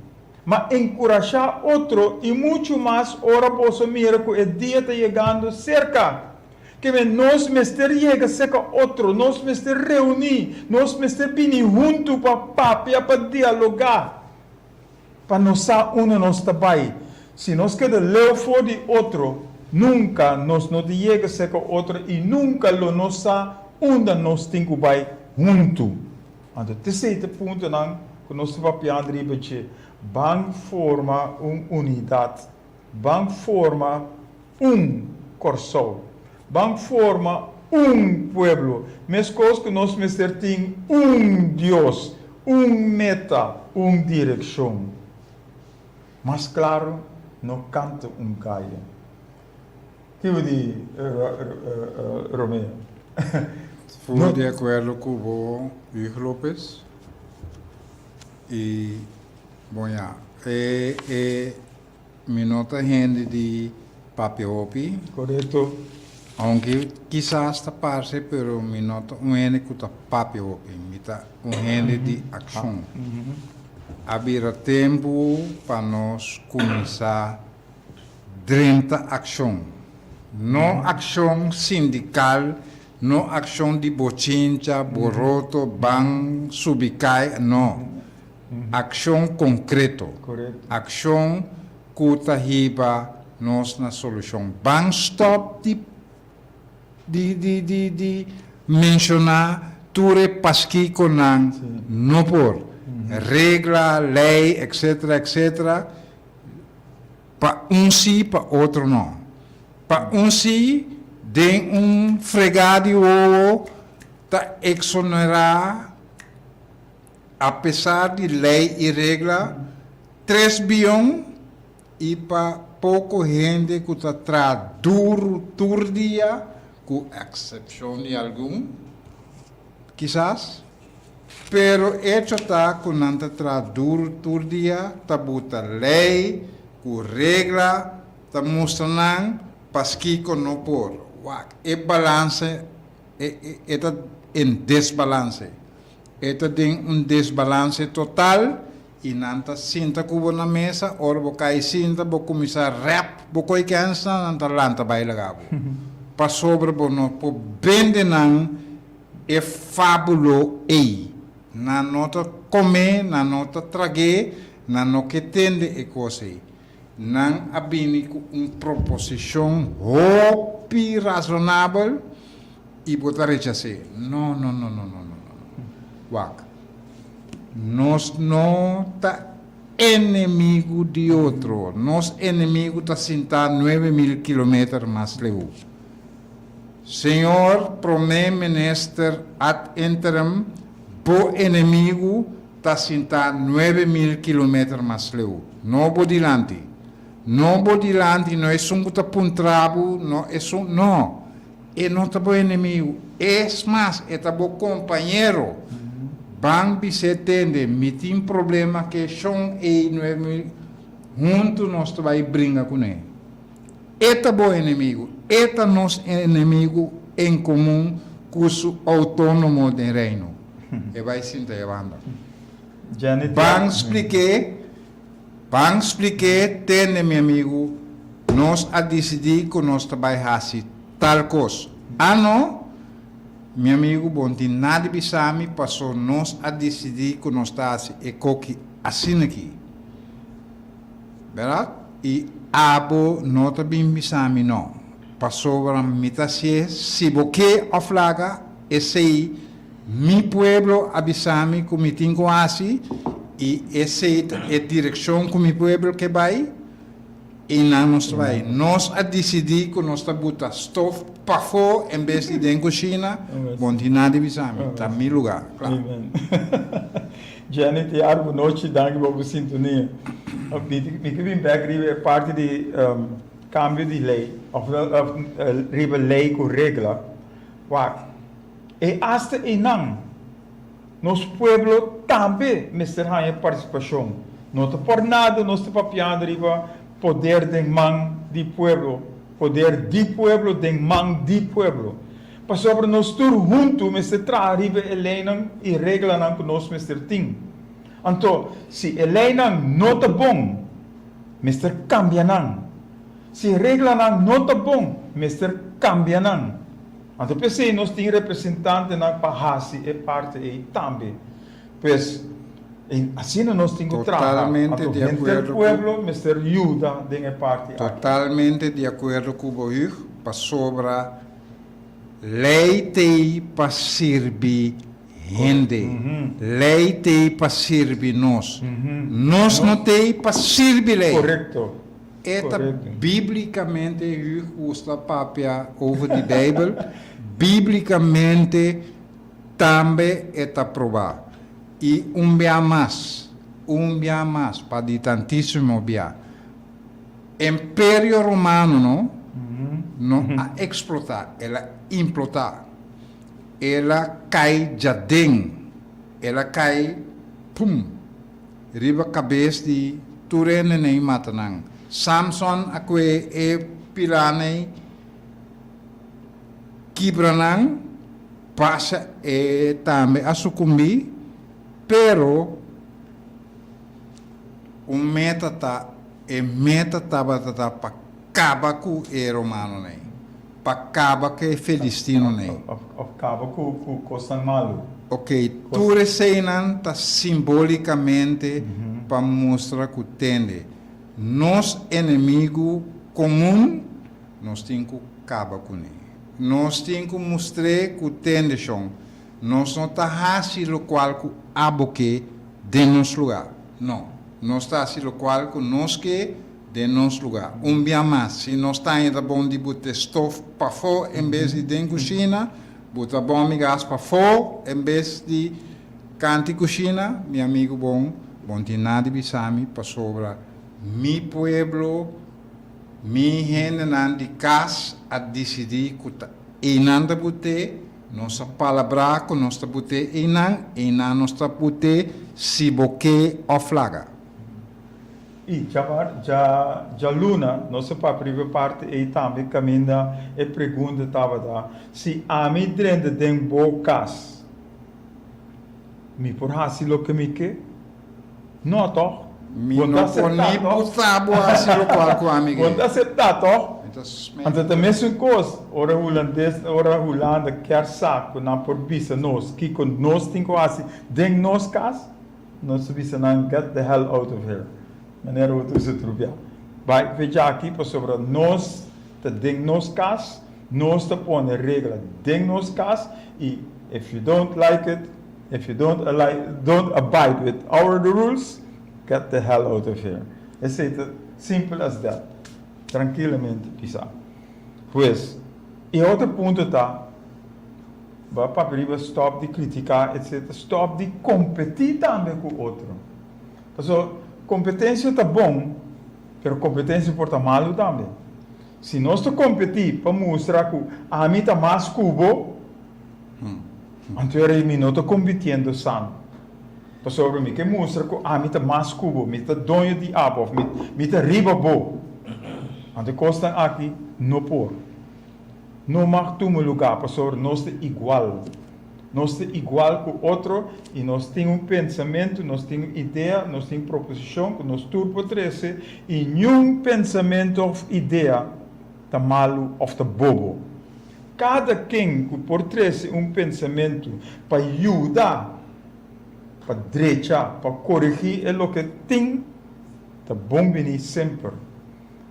Ma enkurashá otro i muchu mas ora boso mira ku e dia ta yegando serka. Keme nos mester yega serka otro, nos mester reuní, nos mester bini huntu pa papia, pa dialogá, pa nos sa unda nos ta bai. Si nos keda leu for di otro, nunka nos no ta yega serka otro i nunka lo nos sa unda nos tin ku bai huntu. Anto t'esei ta puntonan ku nos ta papiando riba dje. Ban forma un unidat. Ban forma un Kòrsou. Ban forma un pueblo. Meskos ku nos mester tin un Dios, un meta, un direkshon. Mas klaro no kanta un kaya. Kico di Romeo? Full di acuerdo cu bo Hugo Lopez y bon ya e e mi no ta hende di papia hopi. Correcto. Aunke kisas ta parce pero mi no ta un hende cu ta papia hopi mi ta un hende di accion. A bira tempo pa nos cuminsa Drenta akshon. No akshon sindikal, no akshon di bochincha, boroto, ban, subi kai, no. Akshon konkreto. Akshon ku ta hiba nos na solushon. Ban stòp di di di di di menshoná tur e paskikonan no por. Regla, lei, etcetera, etcetera. Pa un sí, pa otro no. Pa un sí, den un fregá di wowo ta exonerá, apesar di ley i regla, tres bion i pa poko hende ku ta traha duru tur dia, ku eksepshon di algun, kisas. Pero echo ta ku nan ta traha duru tur dia, ta buta lei ku regla ta mustra nan paskiko no por. Wak, e balanse e e ta en desbalanse. E ta den un desbalanse total. I nan ta sinta ku bo na mesa, ora bo kai sinta bo kuminsá rèp bo koi kènsnan, nan ta lanta bai laga bo. Pasobra bo no por bende nan e fábulo ei. Nan no ta kom'é, nan no ta trag'é, nan no ke tende e kos ei. Nan a bini ku un proposishon hopi rasonabel i bo ta rechas'é. No, no, no, no, no, no, no. Wak. Nos no ta enemigu di otro. Nos enemigu ta sintá 9000 kilometer mas leu. Señor Prome Minister ad interim, bo enemigu ta sintá 9000 kilometer mas leu. No bo dilanti. No bo dilanti, no esun ku ta puntra bo, no esun, no. E no ta bo enemigu. Es mas, e ta bo kompañero. Ban bis'é, Tende, mi tin problema ku e shon ei 9000, huntu nos ta bai bringa kuné. E ta bo enemigu. E ta nos enemigu en komun ku su outónomo den Reino. E bai sinta e banda. Ban splik'é, ban splik'é, tende mi amigu, nos a disidí ku nos ta bai hasi tal kos. A no, mi amigu, bo no tin nada di bisa mi paso nos a disidí ku nos ta hasi e koki asin'aki. Bèrdat? I abo no ta bin bisa mi no, pasobra mi ta hasié si bo ke òf laga, esei mi pueblo a bisa mi ku mi tin ku hasi i esei ta e direkshon ku mi pueblo ke bai i nan nos ta bai. Nos a disidí ku nos ta buta stof pafó en bes di den kushina, bo no tin nada di bisa mi, ta mi lugá, kla. Jenny Tiar, bu nochi, danki pa bu sintonia. Mi ke bin bek riba e parti di kambio di lei of riba lei ku regla. Wak, e asta einan nos pueblo tambe mester haña partisipashon. No ta por nada nos ta papiando riba poder den man di pueblo, poder di pueblo den man di pueblo. Pasobra nos tur huntu mester traha riba e leinan i reglanan ku nos mester tin. Anto, si e leinan no ta bon, mester kambia nan. Si e reglanan no ta bon, mester kambia nan. Anto p'esei nos tin representantenan pa hasi e parti ei tambe. Pues, asina nos tin ku traha. Totalmente Anto di henter akuerdo ku. pueblo mester yuda den e parti aki. Totalmente di akuerdo ku bo, Hug, pasobra Lei t'ei pa sirbi hende. Lei t'ei pa sirbi nos. Nos no t'ei pa sirbi lei. Korekto. E ta bíblikamente, Huug gusta papia over di Beibel, bíblikamente tambe e ta probá. I un bia mas, un bia mas, pa di tantísimo bia, Imperio Romano no no a eksplotá, el a implotá. El a kai djaden, el a kai pum riba kabes di tur hende nei mata nan. Samson a kue e pilanei kibra nan, pasa e tambe a sukumbí, pero un meta ta E meta tabata ta pa kaba ku e romanonan ei, pa kaba ku e filistinonan ei. Òf kaba ku kosnan malu. Ok, tur eseinan ta simbolikamente pa mustra ku tende nos enemigu komun nos tin ku kaba kuné. Nos tin ku mustr'é ku tende shon, nos no ta hasi lokual ku abo ke den nos lugá. No. Nos ta hasi lokual ku nos ke den nos lugá. Un bia mas, si nos ta haña ta bon di buta e stof pafó en bes di den kushina, buta bon mi gas pafó en bes di kanti kushina, mi amigu bon, bo no tin nada di bisa mi pasobra mi pueblo, mi hendenan di kas a disidí ku ta einan ta but'é. Nos a palabrá ku nos ta but'é einan, einan nos ta but'é si bo ke òf laga. I djaluna nos a papia riba e parti ei tambe kaminda e pregunta tabata, Si ami drenta den bo kas, mi por hasi loke mi ke? No tòg? Mi Bo no ta por aseptá ni tòg? buta bo hasi lokual ku ami Bo ke. ta aseptá tòg? Mi ta smek. Anto ta mesun kos ora hulandes, ora Hulanda kier sa ku nan por bisa nos kiko nos tin ku hasi den nos kas, nos ta bisa nan get the hell out of here, manera bo ta usa trubia. Bai fecha aki pasobra nos ta den nos kas, nos ta pone regla den nos kas i if you don't like it, if you don't don't abide with our the rules, get the hell out of here. Esei ta simple as that. Trankilamente bisa. Pues, e otro punto ta, bo a papia riba stop di kritiká etcetera, stop di kompetí tambe ku otro. Pasobra kompetensia ta bon, pero kompetensia por ta malu tambe. Si nos ta kompetí pa mustra ku ami ta mas ku bo, anto e rei mi no ta kompitiendo sano. Pasobra mi ke mustra ku ami ta mas ku bo, mi ta doño di abo òf mi ta riba bo. Anto e kosnan aki no por. No mag tuma lugá pasobra nos ta igual. Nos ta igual ku otro i nos tin un pensamentu, nos tin un idea, nos tin proposishon ku nos tur por trese i niun pensamentu òf idea ta malu òf ta bobo. Kada ken ku por trese un pensamentu pa yuda, pa drecha, pa koregí e loke tin, ta bon bini semper.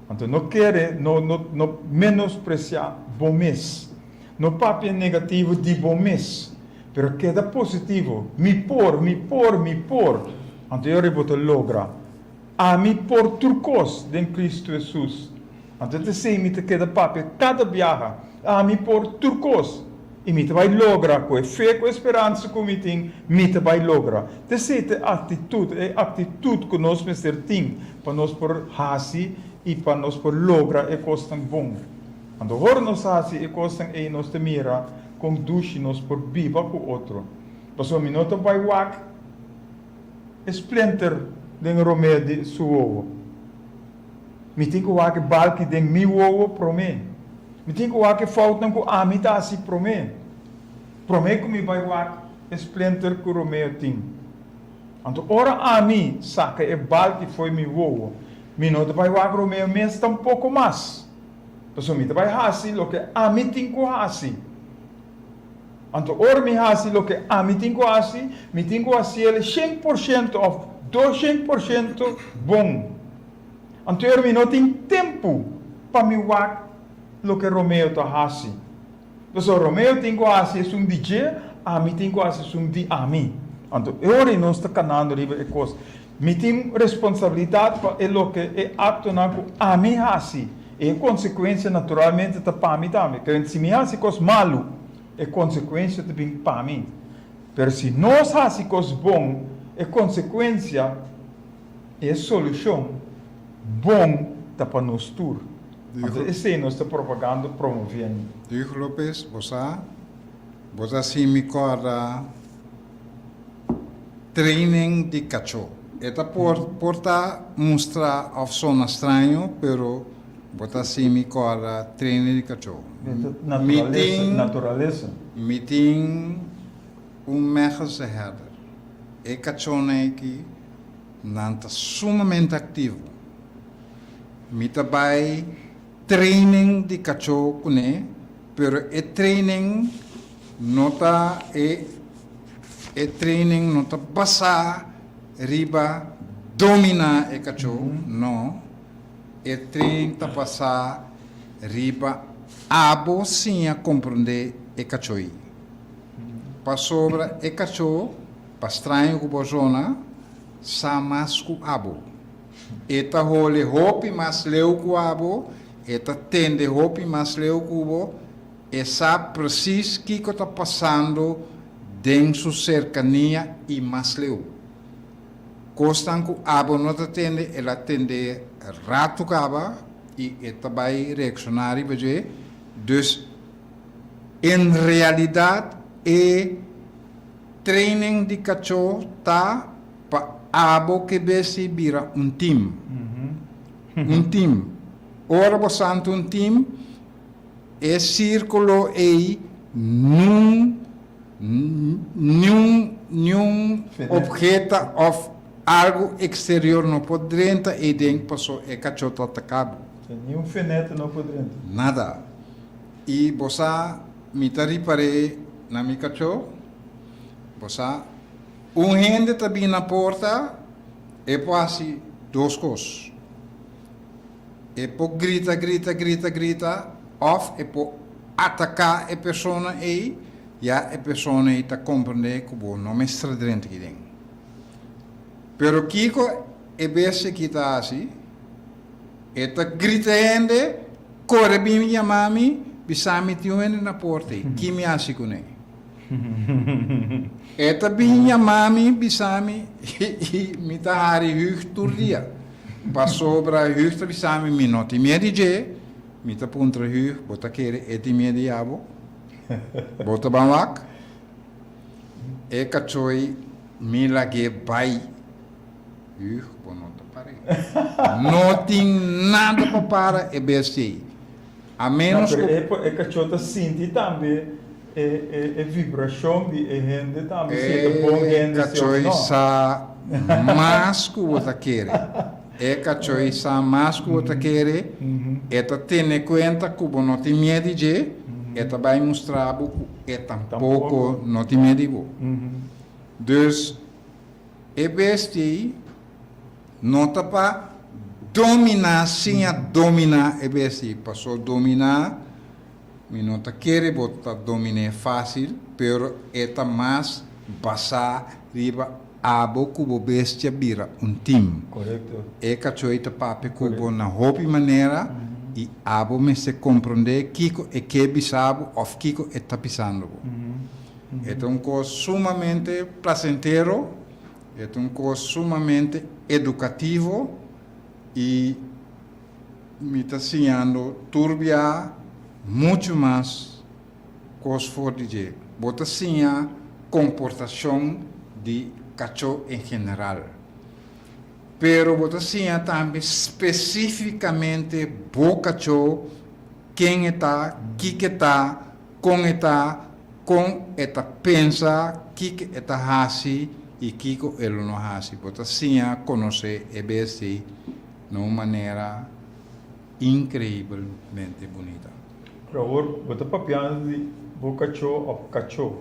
Anto no kere, no no no menospresiá bo mes. No papia negativo di bo mes, pero keda positivo, Mi por, mi por, mi por! Anto e ora bo ta logra. Ami por tur kos den Kristu Hesus. Anto ta esei mi ta keda papia kada biaha, Ami por tur kos! I mi ta bai logra ku e fe ku e speransa ku mi tin, mi ta bai logra. Ta esei ta e aktitut, e aktitut ku nos mester tin pa nos por hasi i pa nos por logra e kosnan bon. Anto ora nos hasi e kosnan ei nos ta mira kon dushi nos por biba ku otro. Pasobra mi no ta bai wak e splinter den Romeo di su wowo. Mi tin ku wak e balki den mi wowo promé. Mi tin ku wak e foutnan ku ami ta hasi promé, promé ku mi bai wak e splinter ku Romeo tin. Anto ora ami saka e balki fo'i mi wowo, mi no ta bai wak Romeo mes tampoko mas. Pasobra mi ta bai hasi loke ami tin ku hasi. Anto ora mi hasi loke ami tin ku hasi, mi tin ku hasiel 100% òf 200% bon. Anto ora mi no tin tempu pa mi wak loke Romeo ta hasi. Pasobra Romeo tin ku hasi esun di dje, ami tin ku hasi esun di ami. Anto e ora ei nos ta kanando riba e kos. Mi tin responsabilidat pa e loke e aktonan ku ami hasi. I e konsekuensia naturalmente ta pa mi tambe. Kende si mi hasi kos malu, e konsekuensia ta bin pa mi. Pero si nos hasi kos bon, e konsekuensia i e solushon bon ta pa nos tur. Anto esei nos ta propagando, promoviendo. Hugo Lopez, bo sa, bo ta hasi mi kòrda training di kachó. E ta por por ta mustra òf sona straño, pero bo ta hasi mi kòrda training di kachó. Mi tin, naturalesa. Mi tin un Mechelse herder. E kachónan aki nan ta sumamente aktivo. Mi ta bai training di kachó kuné, pero e training no ta e e training no ta basá riba dominá e kachó, no, e training ta basá riba abo siña komprondé e kachó ei. Pasobra e kachó, pa straño ku bo zona, sa mas ku abo. E ta hole hopi mas leu ku abo, e ta tende hopi mas leu ku bo, e sa presis kiko ta pasando den su serkania i mas leu. Kosnan ku abo no ta tende, el a tende ratu kaba i e ta bai reakshoná riba dje. Dus, en realidat e training di kachó ta Pa abo ke besi bira un team. Un team. Ora bo santa un team, e sirkulo ei nun niun niun obheta òf. Algu eksterior no por drenta eiden paso e kachó ta ataká bo. Ni un feneta no por drenta. Nada. I bo sa, mi ta ripar'é na mi kachó, bo sa, un hende ta bin na porta, e por hasi dos kos. E por grita, grita, grita, grita, òf e por ataká e persona ei, ya e persona ei ta komprendé ku bo no mester drenta aki den. Pero kiko e bestia aki ta hasi? E ta grita hende, kore bin yama mi, bisa mi tin un hende na porta ei, ki mi hasi kuné? E ta bin yama mi, bisa mi, i mi ta hari hug tur dia. Pasobra hug ta bisa mi, mi no tin miedu di dje, mi ta puntra hug, bo ta kere e tin miedu di abo? Bo ta ban wak? E kachoi mi lag'é bai. Hug, bo no ta par'é. No tin nada pa para e bestia ei. A ménos ku. No, pero e kachó ta sinti tambe e vibrashon di e hende tambe, si e ta bon hende, si òf no. E kachoi sa mas ku bo ta kere. E kachoi sa mas ku bo ta kere. E ta tene kuenta ku bo no tin miedu di dje. E ta bai mustra bo ku e tampoko no tin miedu di bo. Dus e bestia ei no ta pa dominá, siña dominá e bestia ei. Paso dominá, mi no ta kere bo ta domin'é fásil, pero e ta mas basá riba abo ku bo bestia bira un tim. E kachó ei ta papia ku bo na hopi manera i abo mester komprondé kiko e ke bisa bo òf kiko e ta bisando bo. E ta un kos sumamente plasentero, e ta un kos sumamente edukativo i mi ta siñando tur bia muchu mas kos for di dje. Bo ta siña komportashon di kachó en general, pero bo ta siña tambe spesífikamente bo kachó, ken e ta, kiko e ta, kon e ta, kon e ta pensa, kiko e ta hasi i kiko e lo no hasi. Bo ta siña konosé e bestia na un manera inkreibelmente bunita. Pero awor bo ta papiando di bo kachó òf kachó.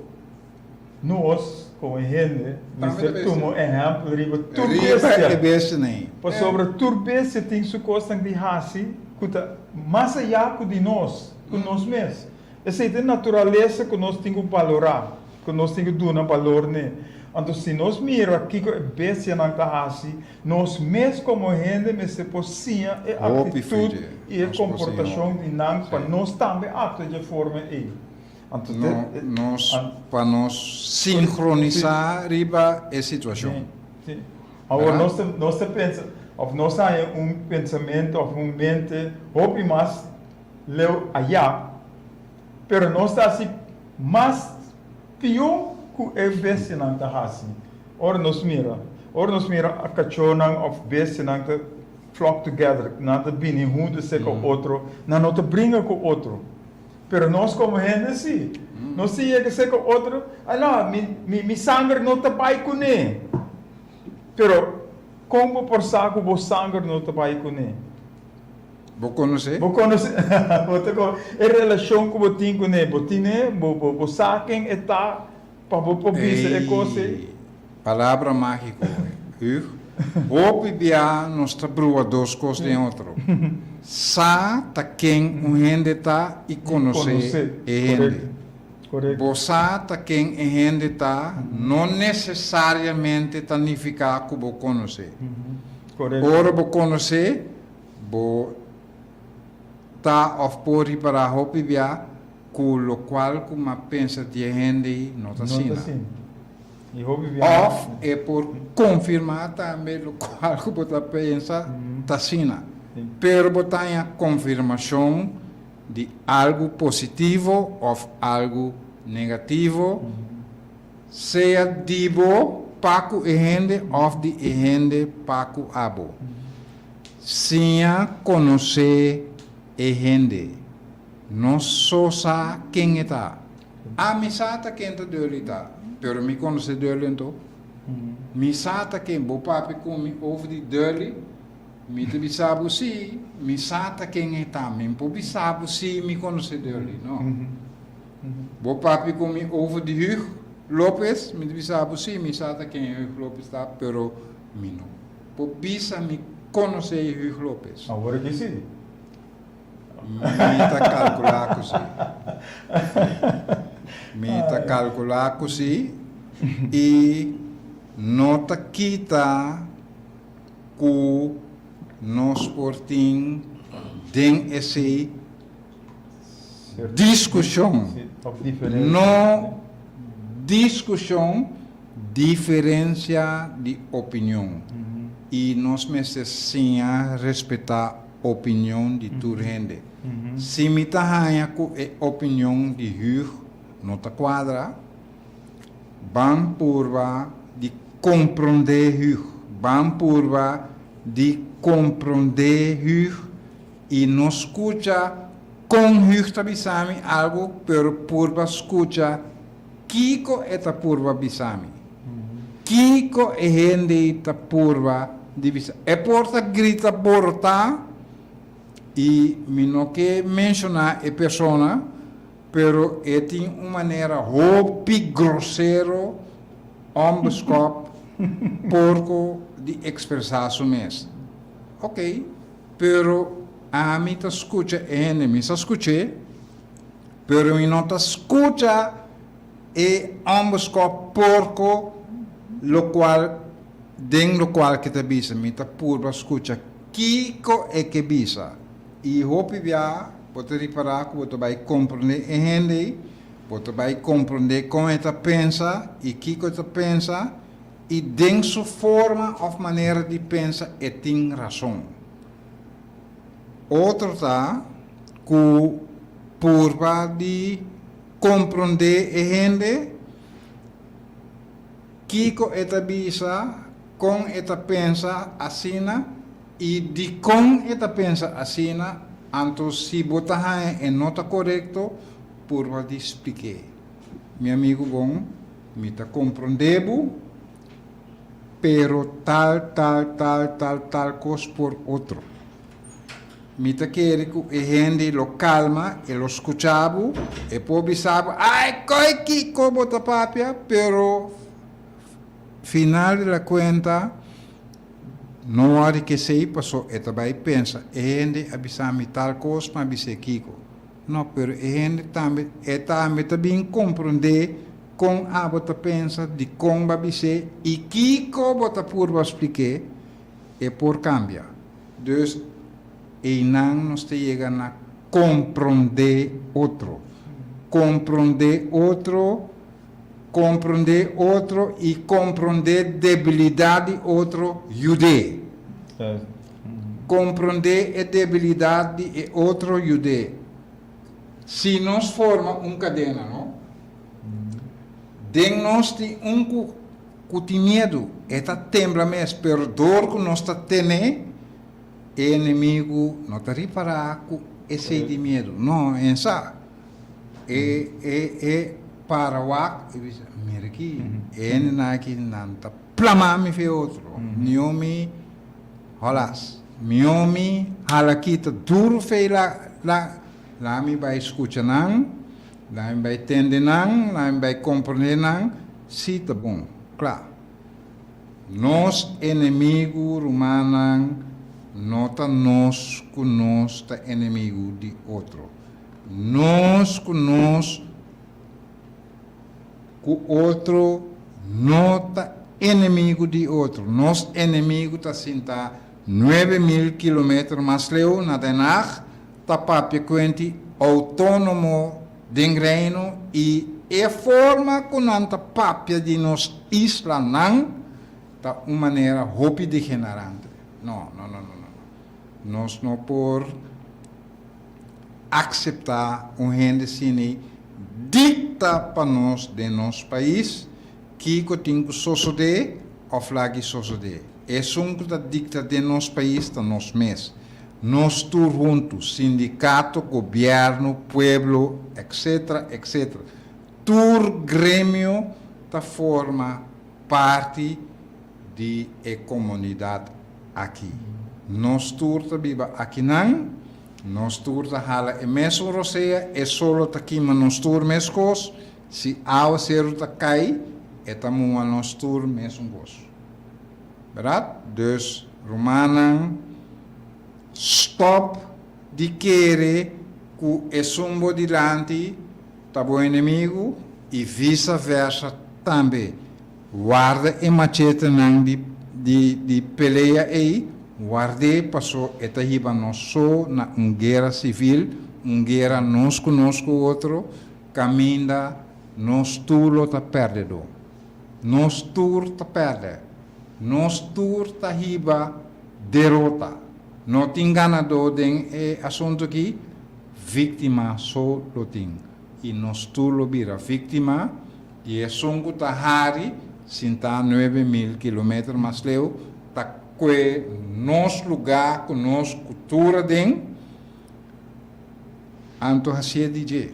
Nos, komo hende, mester tuma un ehèmpel riba tur bestia. Pasobra tur bestia tin su kosnan di hasi ku ta mas ayá ku di nos, ku nos mes. Esei ta e naturalesa ku nos tin ku balorá, ku nos tin ku duna balor n'e. Anto si nos mira kiko e bestianan ta hasi, nos mes komo hende mester por siña e aktitut i e komportashon di nan pa nos tambe aktua dje forma ei. Anto te. Nos pa nos sinkronisá riba e situashon. Sí, sí. Awor nos ta nos ta pensa òf nos haña un pensamentu òf un mente hopi mas leu ayá, pero nos ta hasi mas pió ku e bestianan ta hasi. Ora nos mira, ora nos mira a kachónan òf bestianan ta flock together, nan ta bini huntu serka otro, nan no ta bringa ku otro. Pero nos komo hende si, nos si yega serka otro, a no, mi, mi, mi sanger no ta bai kuné. Pero kon bo por sa ku bo sanger no ta bai kuné? Bo konosé? Bo konosé, bo ta ko, e relashon ku bo tin kuné, bo tin'é, bo, bo, bo sa ken e ta pa bo por bisa e kos ei? Ei, palabra mágiko, Huug. Hopi bia nos ta brua dos kos den otro. Sa ta ken un hende ta i konosé e hende. Bo sa ta ken e hende ta no nesesariamente ta nifiká ku bo konosé. Ora bo konosé, bo ta òf por ripará hopi bia ku lokual ku m'a pensa di e hende ei no ta asina. Òf e por konfirmá tambe lokual ku bo ta pensa ta asina. Pero bo ta haña konfirmashon di algu positivo òf algu negativo, sea di bo pa ku e hende òf di e hende pa ku abo. Siña konosé e hende. No so sa ken e ta. Ami sa ta ken ta Durley ta, pero mi konosé Durley anto. Mi sa ta ken. Bo papia ku mi over di Durley, mi ta bisa bo si, mi sa ta ken e ta. Mi no por bisa bo si mi konosé Durley, no. Bo papia ku mi over di Hugh Lopez, mi ta bisa bo si, mi sa ta ken Hugh Lopez ta, pero mi no por bisa mi konosé Hugh Lopez. Awor aki si. Mi ta kalkulá ku si. Mi ta kalkulá ku si i no ta kita ku nos por tin den esei diskushon. No diskushon, diferensia di opinion. I nos mester siña respetá opinion di tur hende. Si mi ta haña ku e opinion di Hugh no ta kuadra, ban purba di komprondé Hugh. Ban purba di komprondé Hugh i no skucha kon Hugh ta bisa mi algu, pero purba skucha kiko e ta purba bisa mi. Kiko e hende ta purba di bisa? E por ta grita borotá i mi no ke menshoná e persona, pero e tin un manera hopi grosero, onbeskòp, porko di ekspresá su mes. Oké, pero ami ta skucha e hende, mi sa skuch'é, pero mi no ta skucha E onbeskòp porko lokual den lokual ke ta bisa. Mi ta purba skucha kiko e ke bisa. I hopi bia bo ta ripará ku bo ta bai komprondé e hende ei, bo ta bai komprondé kon e ta pensa i kiko e ta pensa, i den su forma òf manera di pensa e tin rason. Otro ta ku purba di Komprondé e hende, kiko e ta bisa, kon e ta pensa asina i dikon e ta pensa asina, anto si bo ta haña e no ta korekto, purba di splik'é. Mi amigu bon, mi ta komprondé bo, pero tal, tal, tal, tal, tal kos por otro. Mi ta kere ku e hende lo kalma, e lo skucha bo, e por bisa bo, Ai, koi kiko bo ta papia, pero final di la kuenta no wòrdu kesei paso e ta bai pensa, e hende a bisa mi tal kos, mi a bis'é kiko. No, pero e hende tambe, e tambe ta bin komprondé kon abo ta pensa, dikon bo a bis'é i kiko bo ta purba splik'é, e por kambia. Dus einan nos ta yega na komprondé otro. Komprondé otro, komprondé otro i komprondé debilidat di otro yud'é. Komprondé e debilidat di e otro yud'é. Si nos forma un kadena, no? Den nos tin un ku Ku tin miedu, e ta tembla mes, pero dor ku nos ta tene, e enemigu no ta ripará ku esei di miedu. No, e sa. E, e, e para wak i bisa, Mira aki, e hendenan aki nan ta plamá mi fe otro. Mihó mi holas. Mihó mi hala kita duru fe la, la, la mi bai skucha nan. Nan bai tende nan, nan bai komprendé nan, sí ta bon, kla. Nos enemigu, rumannan, no ta nos ku nos ta enemigu di otro. Nos ku nos ku otro no ta enemigu di otro. Nos enemigu ta sintá 9000 kilometer mas leu na Den Haag, ta papia kuenti outónomo den Reino i e forma ku nan ta papia di nos islanan ta un manera hopi degenerante. No, no, no, no, no. Nos no por akseptá un hende sini dikta pa nos den nos pais kiko tin ku sosodé òf lag'i sosodé. Esun ku ta dikta den nos pais ta nos mes. Nos tur huntu, sindikato, gobièrnu, pueblo, etc. Etc. Tur gremio ta forma parti di e komunidat aki. Nos tur ta biba akinan, nos tur ta hala e mesun rosea, e solo ta kima nos tur meskos, si awaseru ta kai, e ta muha nos tur mesun kos. Bèrdat? Dus, rumannan, stòp di kere ku esun bo dilanti ta bo enemigu i visa versa tambe. Warda e machetenan di di di pelea ei, ward'é paso e ta hiba nos so na un guera sivil, un guera nos ku nos ku otro, kaminda nos tur lo ta pèrdedó. Nos tur ta pèrdè. Nos tur ta hiba derota. No tin ganadó den e asuntu akí, víktima so lo tin. I nos tur lo bira víktima. I esun ku ta hari sintá 9000 kilometer mas leu ta kue nos lugá ku nos kultura den, anto hasié di dje.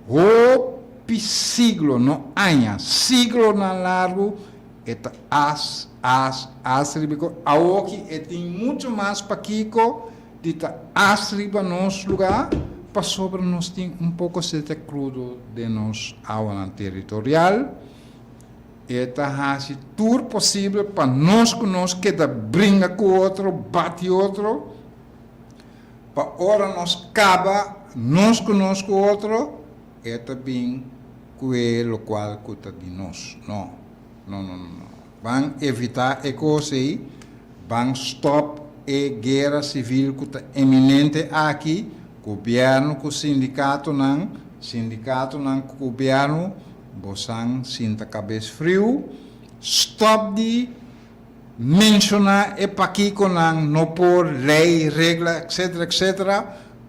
Hopi siglo, no aña, siglonan largu e ta as, as, as riba e kos. Awoki e tin muchu mas pakiko di ta as riba nos lugá pasobra nos tin un poko sete krudo den nos awanan teritorial. E ta hasi tur posibel pa nos ku nos keda bringa ku otro, bati otro, pa ora nos kaba nos ku nos ku otro, e ta bin ku e lokual ku ta di nos. No, no, no, no, no. Ban evitá e kos ei, ban stòp e guera sivil ku ta eminente aki, gobièrnu ku sindikatonan, sindikatonan ku gobièrnu, bosan sinta kabes friu, stòp di menshoná e pakikonan no por, lei, regla, etcetera, etcetera,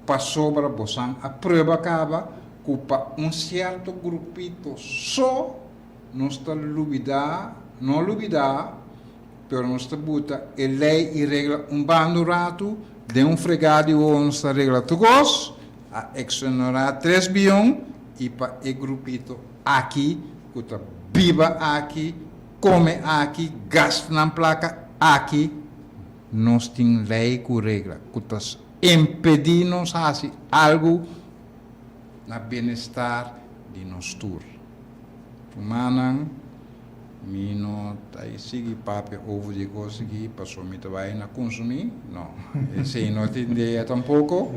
pasobra bosan a prueba kaba ku pa un sierto grupito so, Nos ta lubidá, no lubidá, pero nos ta buta e lei i regla un banda un ratu, den un fregá di wowo nos ta regla tur kos, a eksonerá tres bion i pa e grupito aki ku ta biba aki, kome aki, gasta nan plaka aki, nos tin lei ku regla ku ta impedí nos hasi algu na bienestar di nos tur. Rumannan, mi no ta sigui papia over di e kos aki pasobra mi ta bai na kunsumí, no, esei no ta idea tampoko.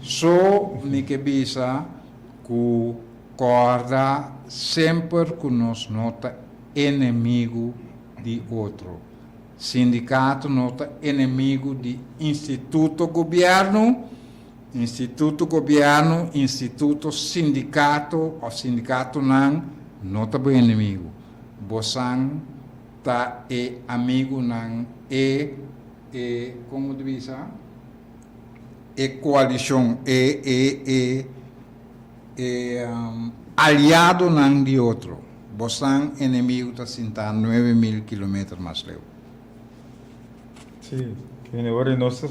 So mi ke bisa ku kòrda semper ku nos no ta enemigu di otro. Sindikato no ta enemigu di instituto gobièrnu. Instituto gobièrnu, instituto sindikato òf sindikatonan no ta bo enemigu. Bosan ta e amigunan, e e kon bo ta bisa? E koalishon, e e e e aliadonan di otro. Bosan enemigu ta sintá 9000 kilometer mas leu. Sí, kende ora nos ta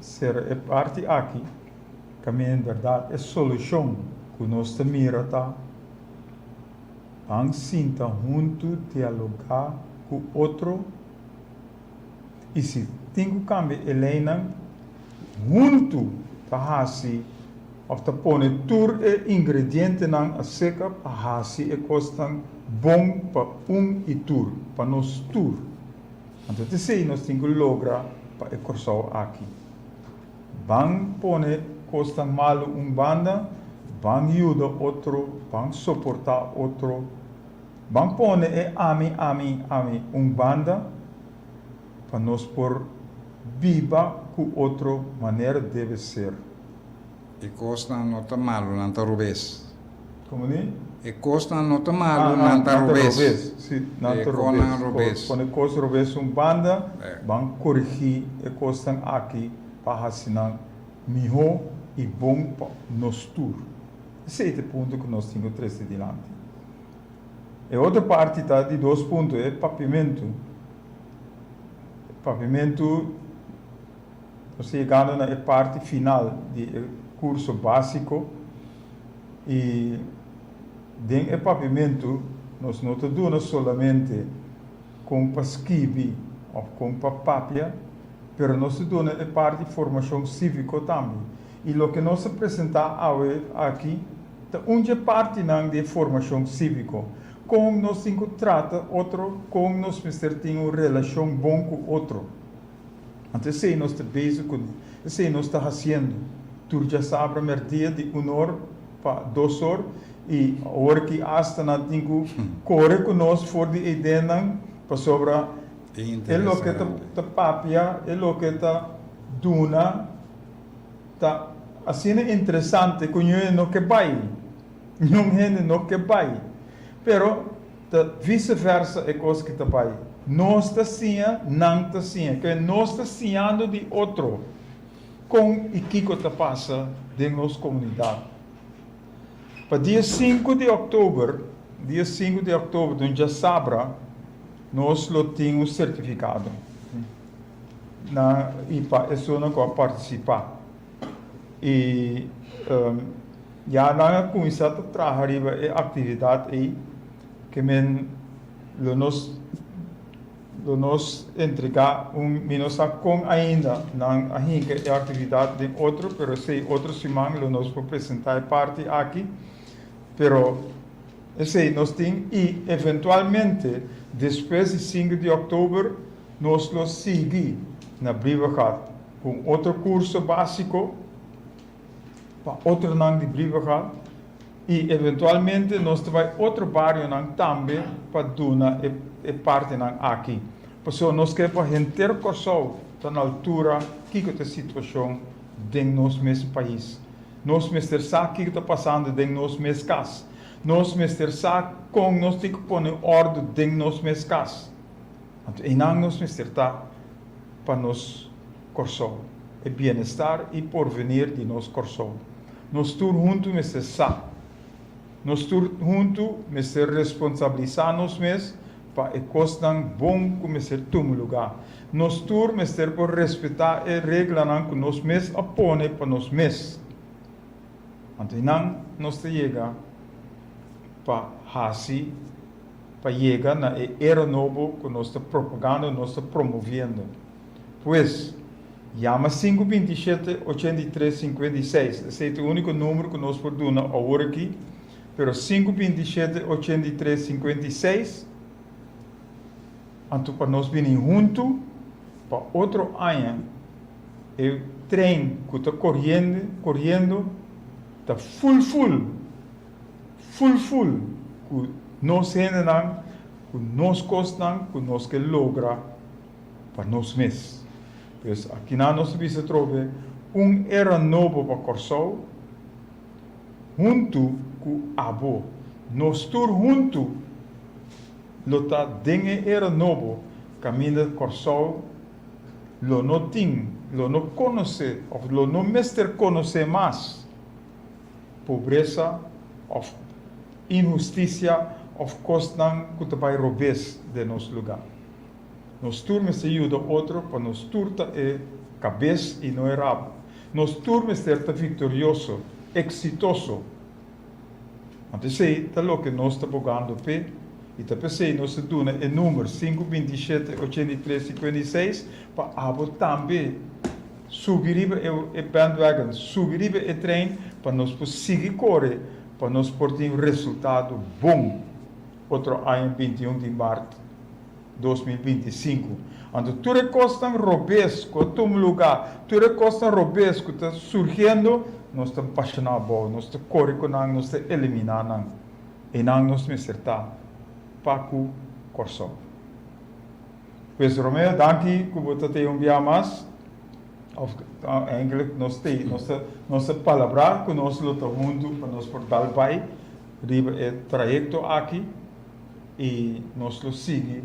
sera e parti aki, kaminda en bèrdat e solushon ku nos ta mira ta ban sinta huntu dialogá ku otro i si tin ku kambia e leinan huntu ta hasi òf ta pone tur e ingredientenan aseka pa hasi e kosnan bon pa un i tur, pa nos tur. Anto t'esei nos tin ku logra pa e Kòrsou aki. Ban pone kosnan malu un banda, ban yuda otro, ban soportá otro, ban pone e ami, ami, ami un banda pa nos por biba ku otro manera debe ser. E kosnan no ta malu, nan ta robes. Komo di? E kosnan no ta malu, nan ta robes. Si, nan ta robes. Pone kos robes un banda, ban korigí e kosnan aki pa hasi nan mihó i bon pa nos tur. Esei ta e punto ku nos tin ku trese dilanti. E otro parti ta di dos punto, e papiamentu. E papiamentu. Nos ta yegando na e parti final di e kurso básiko i den e papiamentu. Nos no ta duna solamente kon pa skibi òf kon pa papia, pero nos ta duna e parti formashon síviko tambe. I loke nos ta presentá awe aki ta un dje partinan di e formashon síviko. Kon nos tin ku trata otro, kon nos mester tin un relashon bon ku otro. Anto esei nos ta bezig kuné, esei nos ta hasiendo tur djasabra mèrdia di un or pa 2 or i awor ki asta nan tin ku kore ku nos for di eidennan pasobra e loke ta papia, e loke ta duna ta asina interesante ku niun hende no ke bai, niun hende no ke bai. Pero ta vice versa e kos ki ta bai. Nos ta siña, nan ta siña. Ke nos ta siñando di otro kon i kiko ta pasa den nos komunidat. Pa dia 5 di òktober, dia 5 di òktober, den djasabra, nos lo tin un sertifikado na i pa esunnan ku a partisipá. I ya nan a kuminsá ta traha riba e aktividat ei ke men lo nos lo nos entregá un, mi no sa kon ainda nan a hinka e aktividat den otro, pero esei otro siman lo nos por presentá e parti aki. Pero esei nos tin i eventualmente despues di 5 di òktober nos lo sigui na Brievengat ku un otro kurso básiko pa otronan di Brievengat i eventualmente nos ta bai otro barionan tambe pa duna e e partinan aki. Pasobra nos ke pa henter Kòrsou ta na altura kiko ta e situashon den nos mes pais. Nos mester sa kiko ta pasando den nos mes kas. Nos mester sa kon nos tin ku pone òrdu den nos mes kas. Anto einan nos mester ta pa nos Kòrsou, e bienestar i porvenir di nos Kòrsou. Nos tur huntu mester sa. Nos tur huntu mester responsabilisá nos mes pa e kosnan bon ku mester tuma lugá. Nos tur mester por respetá e reglanan ku nos mes a pone pa nos mes. Anto einan nos ta yega pa hasi pa yega na e era nobo ku nos ta propagando, nos ta promoviendo. Pues, yama 5 27 83 56. Esei ta e úniko number ku nos por duna awor aki, pero 5 27 83 56, anto pa nos bini huntu pa otro aña e trein ku ta koriendo, koriendo ta ful ful, ful ful ku nos hendenan, ku nos kosnan ku nos ke logra pa nos mes. Pues akinan nos ta bisa atrobe un era nobo pa Kòrsou huntu ku abo. Nos tur huntu lo ta den e era nobo kaminda Kòrsou lo no tin, lo no konosé òf lo no mester konosé mas pobresa òf inhustisia òf kosnan ku ta bai robes den nos lugá. Nos tur mester yuda otro pa nos tur ta e kabes i no e rabo. Nos tur mester ta viktorioso, eksitoso. Anto esei ta loke nos ta bogando p'e i ta p'esei nos ta duna e number 5 27 83 56 pa abo tambe subi riba e bandwagon, subi riba e trein pa nos por sigui kore pa nos por tin resultado bon otro aña 21 di mart 2025. Anto tur e kosnan robes ku a tuma lugá, tur e kosnan robes ku ta surgiendo, nos ta basha abou, nos ta kore ku nan, nos ta eliminá nan. Einan nos mester ta pa ku Kòrsou. Pues Romeo, danki ku bo ta tei un bia mas. Of eigenlijk nos tei, nos ta palabrá ku nos lo ta huntu pa nos por dal bai riba e trayekto aki i nos lo sigui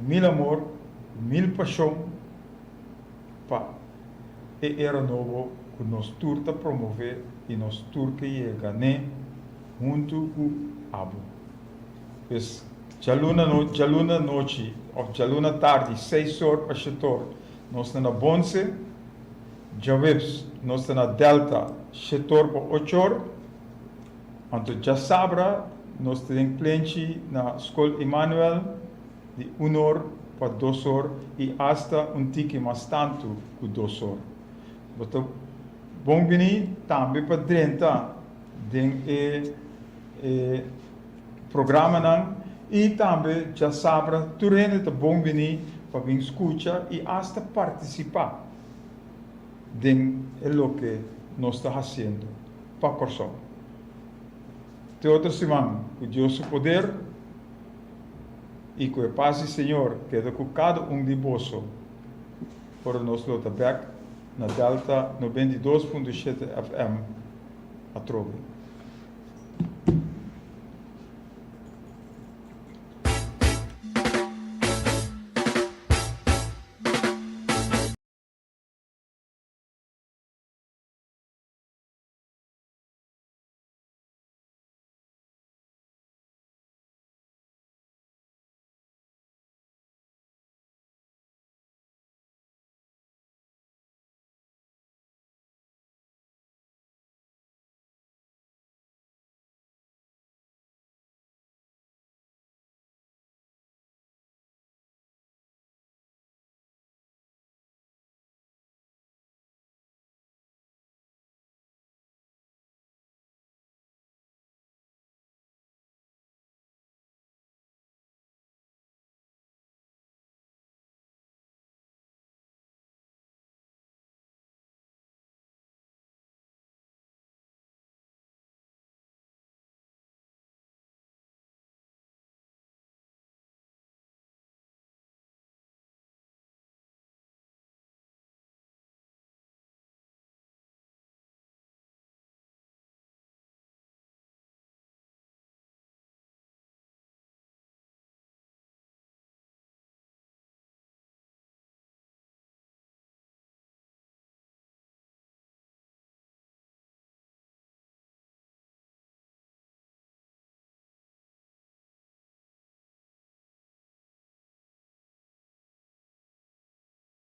mil amor, mil pashon pa e era nobo ku nos tur ta promové i nos tur ke yega n'e huntu ku abo. Pues djaluna no djaluna nochi òf djaluna tardi 6 or pa 7 or nos ta na Bonse, djaweps nos ta na Delta 7 or pa 8 or, anto djasabra. nos ta den Plenchi na Skol Emanuel di un or pa dos or i asta un tiki mas tantu ku dos or. Bo ta bon bini tambe pa drenta den e e programanan i tambe djasabra tur hende ta bon bini pa bin skucha i asta partisipá den e loke nos ta hasiendo pa Kòrsou. Te otro siman, ku Dios su poder i ku e pas di Señor keda ku kada un di boso, ora nos lo ta bèk na Delta 92.7 FM atrobe.